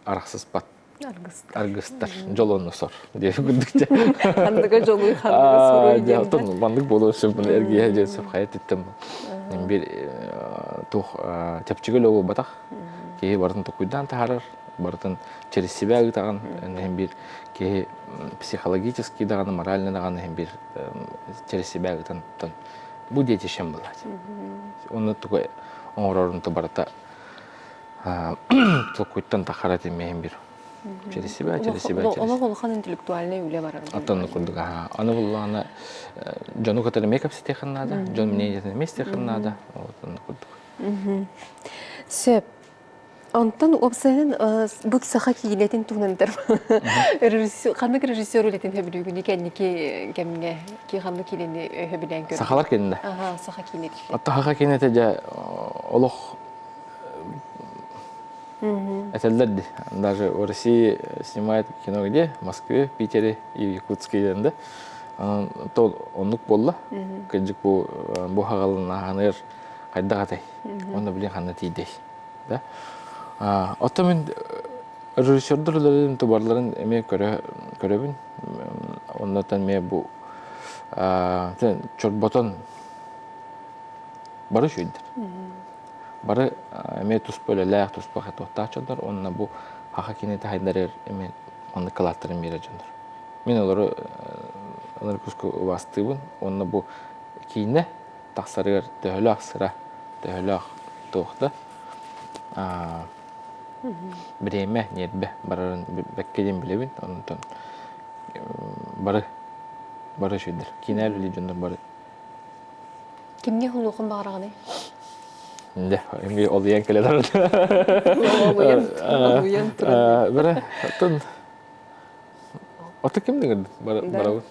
арахсыспат Аргыстар. Аргыстар. Дьолону сор. Диэн курдук дьэ. Ханныга дьолуй, ханныга суруй диэн. Оттон маннык буолуон сөп буну эргийэ диэн сөп хайа титтем. Бир туох чэпчэки үлэ буолбатах. Киһи барытын токуйдаан таһаарар, барытын через себя ыытаҕын. Иһин бир киһи психологически даҕаны, морально даҕаны иһин бир через себя ыытан бу детищем была. Оны тугу оҥорорун барыта толкуйтан тахара тиммэһин бир через себя через себя через Олох улахан интеллектуальный үлэ барар. Оттон курдук аха. Аны буллаҕына дьону кытары эмиэ кэпсэтиэххин наада, дьон мнениетин эмиэ истиэххин наада. Вот оннук курдук. Сөп. Онтон уопсайынан бу саха киинэтин туһунан ханнык режиссер үлэтин сөбүлүүгүнүй кэнники кэмҥэ ки ханнык киинэни сөбүлээн көрдүҥ? Сахалар киинэ. Аха, саха киинэтин. Оттон саха киинэтэ дьэ олох Этэллэр дии. Даже в России снимают кино где? В Москве, Питере и в Якутске диэн да. Онон то оннук буолла. Кырдьык бу бу хаҕалынааһыныгар хайдах этэй? Уонна билин ханна тиийдэй? Да? Оттон мин режиссердэр үлэлэрин тубарларын эмиэ көрөбүн. Оннотон эмиэ бу чорботон бары үчүгэйдэр. Бары эмиэ туспа үлэлээх, туспа хатуохтаах дьоннор уонна бу саха киинэтэ хайдарыгар эмиэ маннык кылааттарын биэрэр дьоннор. Мин олору ынырык куску убаастыыбын уонна бу киинэ тахсарыгар төһөлөөх сыра, төһөлөөх туох да бириэмэ, ньиэрбэ барарын бэккэ диэн билэбин. Онтон бары бары үчүгэйдэр. Киинэ үлэлиир дьоннор бары. Кимҥэ уһунуоххун баҕараҕыный? Дьэ, эмиэ олуйан кэлэн Олуйан, олуйан туран. Бара, оттон Ото ким дэгэр барабын?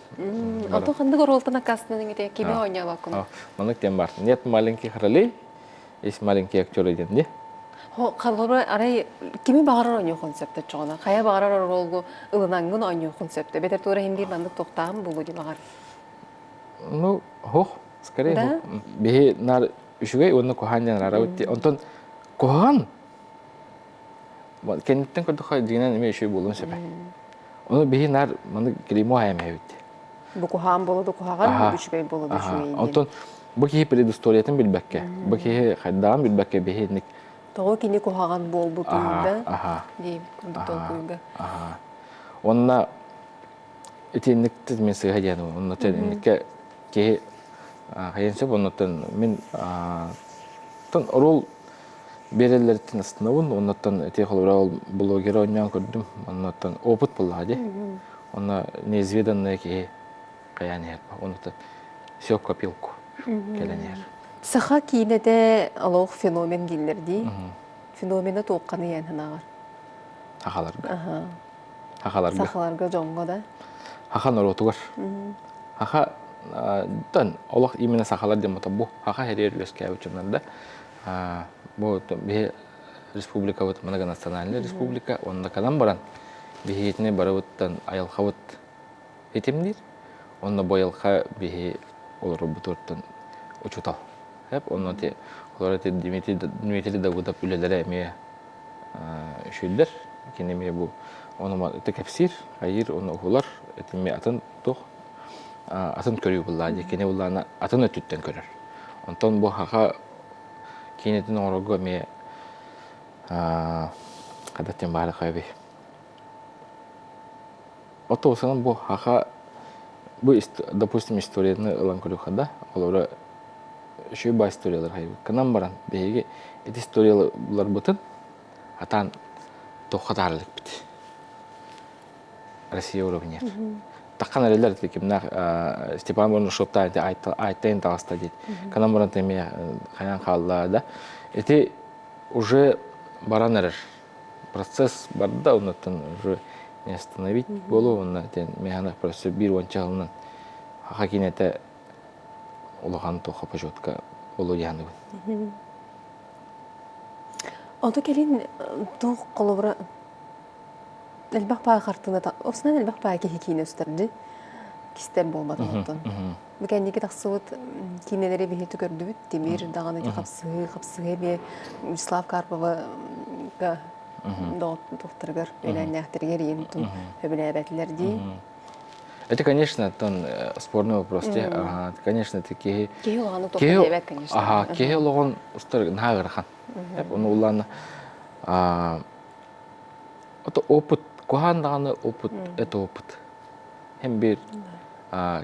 Ото ханнык оруолтан аккаастанан ити кими оонньообоккун? Маннык диэн бар. Нет маленьких ролей, есть маленькие актеры диэн дии. Холобура арай кими баҕарар оонньуохун сөптө чоҕуна. Хайа баҕарар оруолгу ылынангын оонньуохун сөптө. Бэтэр туора иһин биир маннык туохтааҕым буолуо дии баҕар. Ну, хох, скорее хох. Биһи нар үчүгэй уонна куһаҕан диэн араарабыт. Онтон куһаҕан Кэнниттэн көрдөххө дьиҥинэн эмиэ үчүгэй буолуон сөп. Ону биһи наар маны клеймо аайамэһэбит. Бу куһаҕан буола да куһаҕан, үчүгэй буола да үчүгэй диэн. Онтон бу киһи предысториятын билбэккэ, бу киһи хайдаҕын билбэккэ биһи инник Тоҕо кини куһаҕан буолбутуй да диэбит курдук толкуйга. Онна итинник мин сыыһа диэн онно инникке киһи хайын сөп оннуттан мин тон оруол биэрэллэриттэн астынабын оннуттан ити холобура ол блогер оонньоон көрдүм оннуттан опыт буоллаҕа дии онно неизведанное киһи хайаан иһэр оннуттан все копилку кэлэн иһэр Саха киинэтэ олох феномен дииллэр дии. Феномена туохханы иэн санааҕар? Сахаларга. Сахаларга. Сахаларга дьоҥҥо да? Саха норуотугар. Саха тан олох именно сахалар диэн бу саха хэрийэр үөскээбит дьоннор да бу биһи республикабыт многонациональная республика онно кэлэн баран биһигитини барыбыттан айылҕабыт итимниир онно бу айылҕа биһи олорорбутуттан учуутал онно олор Дмитрий Дмитрий Давыдов үлэлэрэ эмиэ үчүллэр. Кини эмиэ бу ону ити кэпсиир, хайыыр, ону уһулар, ити эмиэ атын туох атын көрүү буллаа дии. Кини буллаана атын өттүттэн көрөр. Онтон бу хаха киинэтин оҥорорго эмиэ хадат диэн баара хайбый. Отуосанан бу хаха бу допустим историяны ылан көрүөххэ да, олору үчүгэй баа историялар хайбыт. Кынан баран биһиги ити историяларбытын атаан туохха таара иликпит. Россия уровнер. Таххан эрэллэр ити кимнээх Степан Бурнашовтаан ити айттайын таҕыста диит. Кынан баран эмиэ хайаан хаалла да. Ити уже баран эрэр процесс барда оннуттан уже не остановить буолуо уонна тен механах просто биир уонча сылынан хаха киинэтэ улахан туохха почетка буолуо дии Ото кэлин туох холобура элбэх баа хартыына осунан элбэх баа киһи киинэ өстөрдү кистэр буолбатын оттон. Бу кэнники тахсыбыт киинэлэри биһи көрдүбүт. Тимир даҕаны хапсыһыы, хапсыһыы эмиэ Вячеслав Карпова доҕотторугар, үөлээннээхтэригэр ийэн тун сөбүлээбэтилэр дии. Это, конечно, тон спорный вопрос. Ага, конечно, это киһи... Киһи улаҕаны тохтор конечно. Ага, киһи олоҕун устар наһаа ыарахан. Ону улаана это опыт, куһаан даҕаны опыт, это опыт. Hem bir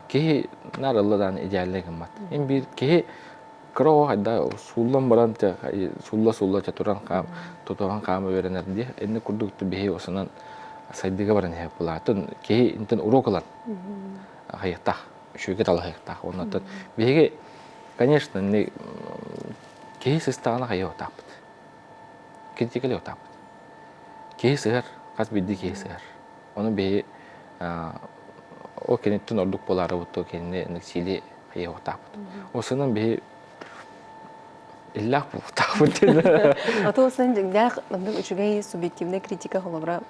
киһи нарылла даҕаны идеальный гыммат. Hem bir киһи кыра оҕо хайда сууллан баран суулла-суулла туран хаам тутуһан хаама үөрэнэр дии инни курдук биһи осунан сайдыыга баран иһэр булаатын киһи интен уруок ылан хайыктаах үчүгэйгэ талаһыахтаах оннуттан биһиги конечно киһи сыстаҕына хайыахтаахпыт критикалыахтаахпыт киһи сыһар хас биирдии киһи сыһар ону биһи ол киниттэн ордук буолаарыбыт то кинини сиили хайыахтаахпыт ол сынан биһи иллээх буолуохтаахпыт диэн А то сын дьиҥнээх маннык үчүгэй субъективная критика холобура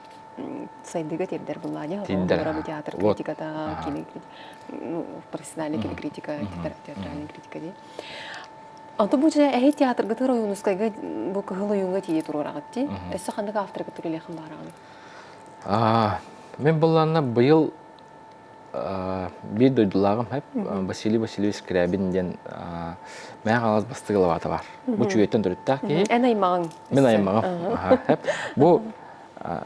сайдыыга тиэрдэр буллааньа Тиэрдэр холобура театр критиката кини ну профессиональный критика театральная критика дии Ото бу дьэ эһи театргытыгар Ойуунускайга бу Кыһыл Ойууҥҥа тиийэ туруораҕыт дии. Өссө ханнык авторгытыгар үлэлиэххин баҕараҕыный? Мин былаанна быйыл биир дойдулааҕым Василий Васильевич Скрябин диэн Мэҥэ Хаҥалас бастыҥ лабаата баар. Бу Чүүйэттэн төрүттээх киһи. Эн аймаҕыҥ. Мин аймаҕым. Бу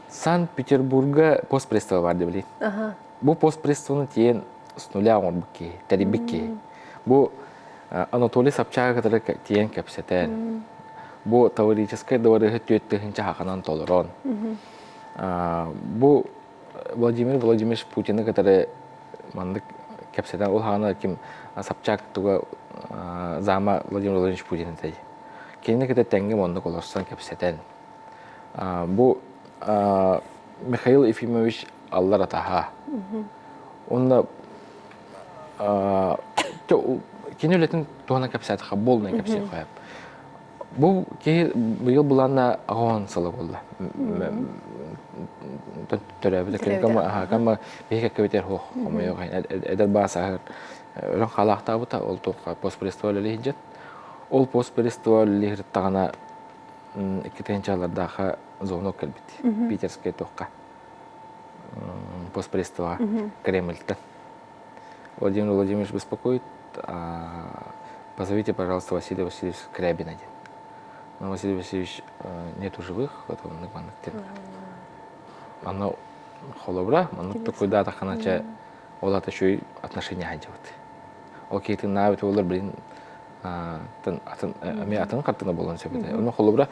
Санкт-Петербурга постпредство баар диэбилин. Бу постпредствоны тиийэн с нуля оҥорбут киһи, тэрийбит киһи. Бу Анатолий Собчагы кытары тиийэн кэпсэтэн. Бу Таврическай дыбарыаһы 4000 хаханан толорон, бу Владимир Владимирович Путины кытары маннык кэпсэтэн, ол хаҕана ким Собчак туга зама Владимир Владимирович Путин этэй. Кинини кытта тэҥҥэ оннук олорсон кэпсэтэн. Бу Михаил Ефимович аллар атаһа. Онно кини үлэтин туһунан кэпсээтэххэ буолунай кэпсиэххэ Бу киһи быйыл былаанна аҕаон сыла буолла. Төрөөбүтэ кама биһи кэккэбитер хуох хомойуох эдэр баасаһыр өлөн хаалаахтаабыта ол туохха постпредство үлэлиһиджет. Ол постпредство үлэлиһиртаҕына икки тыһыынчалардаахха звонок кэлбит Питерскэй туохха постпредствоҕа Кремльтэн. Владимир Владимирович беспокоит, позовите, пожалуйста, Василия Васильевича Скрябина диэн. Но Василий Васильевич нету живых, вот оннук маннык диэн. Аны холобура, маннык токуйдаатаххына чэ ол ата үчүгэй отношения сылдьыбыт. Ол киһитин буолар билин атын эмиэ атын хартына буолуон сөп этэ. Ону холобура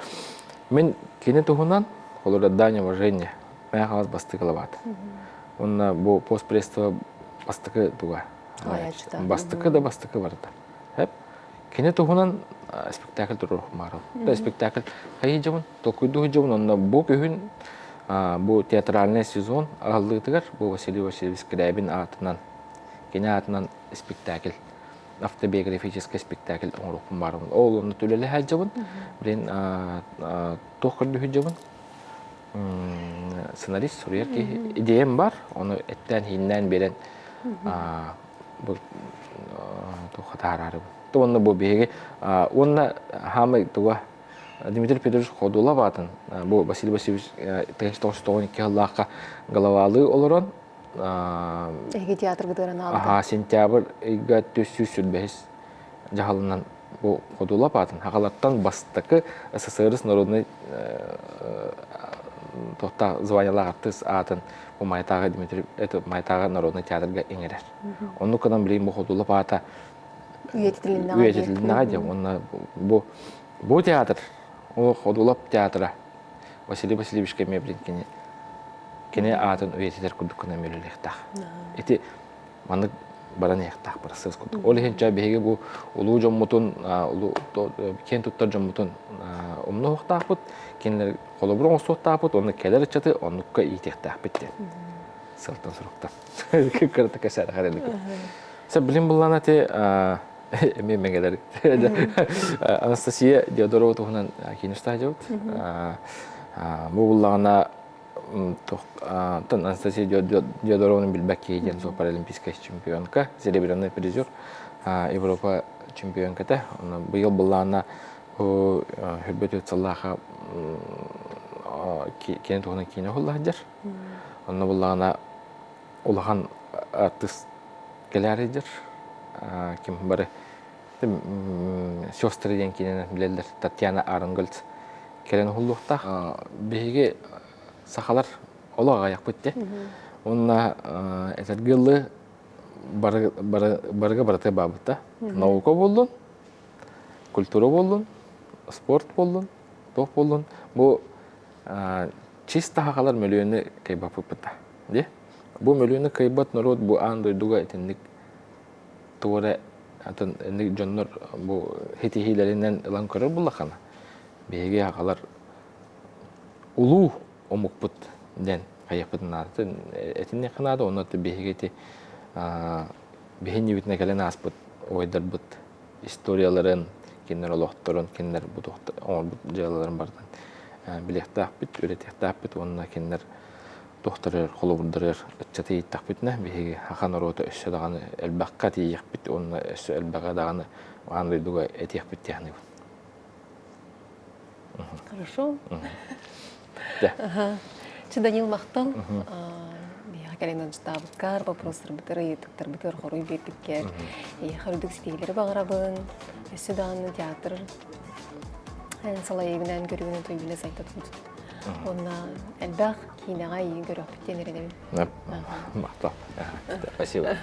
мин кини туһунан холобура дань уважение Мэҥэ Хаҥалас бастакы лабаата. Уонна бу постпредство бастакы туга. Бастакы да бастакы барыта. Хэп. Кини туһунан спектакль туруорумаарыл. Да спектакль хайыы дьабын, толкуйдуу дьабын, онно бу күһүн бу театральный сезон аһыллыытыгар бу Василий Васильевич Скрябин аатынан кини аатынан спектакль автобиографический спектакль оҥоруохпун баарымын. Ол онно түлэлэһэ дьабын. Блин, туох көрдүһү дьабын? Сценарист суруйар киһи идеям бар, ону эттээн-иһиннээн биэрэн бу туохха таһаарарыбын. Уонна бу биһиги уонна хаамай туга Дмитрий Петрович Ходулов аатын бу Василий Васильевич 1992 сыллаахха головалыы олорон Эһиги театргытыгар анаабыта. Сентябрь ыйга 425 дьаһалынан бу Ходулап аатын Хахалартан бастакы СССР народный туохтаах званиялаах артыыс аатын бу Майтааҕы Дмитрий это Майтааҕы народный театрга иҥэрэр. Оннук гынан билигин бу Ходулап аата үйэтитилиннэҕэ диэн уонна бу бу театр ол Ходулап театра Василий Васильевичка эмиэ билин кини кини аатын үйэтитэр курдук гынан үлэлиэхтээх. Ити маннык баран иһиэхтээх бырасыас курдук. Ол иһин чэ биһиги бу улуу дьоммутун, киэн туттар дьоммутун умнуохтаахпыт, кинилэр холобур оҥостуохтаахпыт уонна кэлэр ыччаты оннукка иитиэхтээхпит диэн сылтан суруктан кырата кэсээрэхэр элик. Сэ билин буллана ти эмиэ мэҥэлэр Анастасия Диодорова туһунан киин устаадьабыт. Бу буллаҕына Анастасия Диодорованы билбэт киһи диэн суох паралимпийскай чемпионка, серебряный призер, Европа чемпионката. Быйыл былаана хүрбөт сыллааха кини туһунан киинэ уһулла сылдьар. Онно буллаҕына улахан артыыс кэлээри сылдьар. Ким бары сестры диэн киинэнэн билэллэр Татьяна Аренгольц кэлэн уһуллуохтаах. Биһиги сахалар олох аҕыйахпыт дии. Уонна этэргэ дылы барыга барыта баабыта. Наука буоллун, культура буоллун, спорт буоллун, туох буоллун. Бу чисто сахалар мөлүйүөнү кыайбаппыт дии. Бу мөлүйүөнү кыайбат норуот бу аан дойдуга итинник тугу эрэ атын дьоннор бу ситиһиилэринэн ылан көрөр буллаххына биһиги аҕалар улуу омукпут диэн хайыахпытын наада этиниэххэ наада онно биһиги ити биһиннибитинэ кэлэн ааспыт убайдарбыт историяларын кинилэр олохторун кинилэр оҥорбут дьыалаларын барытын билиэхтээхпит үөрэтиэхтээхпит уонна кинилэр туохтарыгар холобурдарыгар ыччаты ииттэхпитинэ биһиги саха норуота өссө даҕаны элбэххэ тиийиэхпит уонна өссө элбэҕи даҕаны аан дойдуга этиэхпит дии саныыбын. Хорошо. Чы Данил махтал. Биһиэхэ кэлэн ыалдьытаабыккар, вопростарбытыгар, ыйытыктарбытыгар хоруй биэрбиккэр, эйиэхэ үрдүк ситиһиилэри баҕарабын. Өссө даҕаны театр салайыгынан көрүүнү туйгуна сайда турдун. Уонна элбэх киинэҕэ эйигин көрүөхпүт диэн эрэнэбин. Махтал. Спасибо.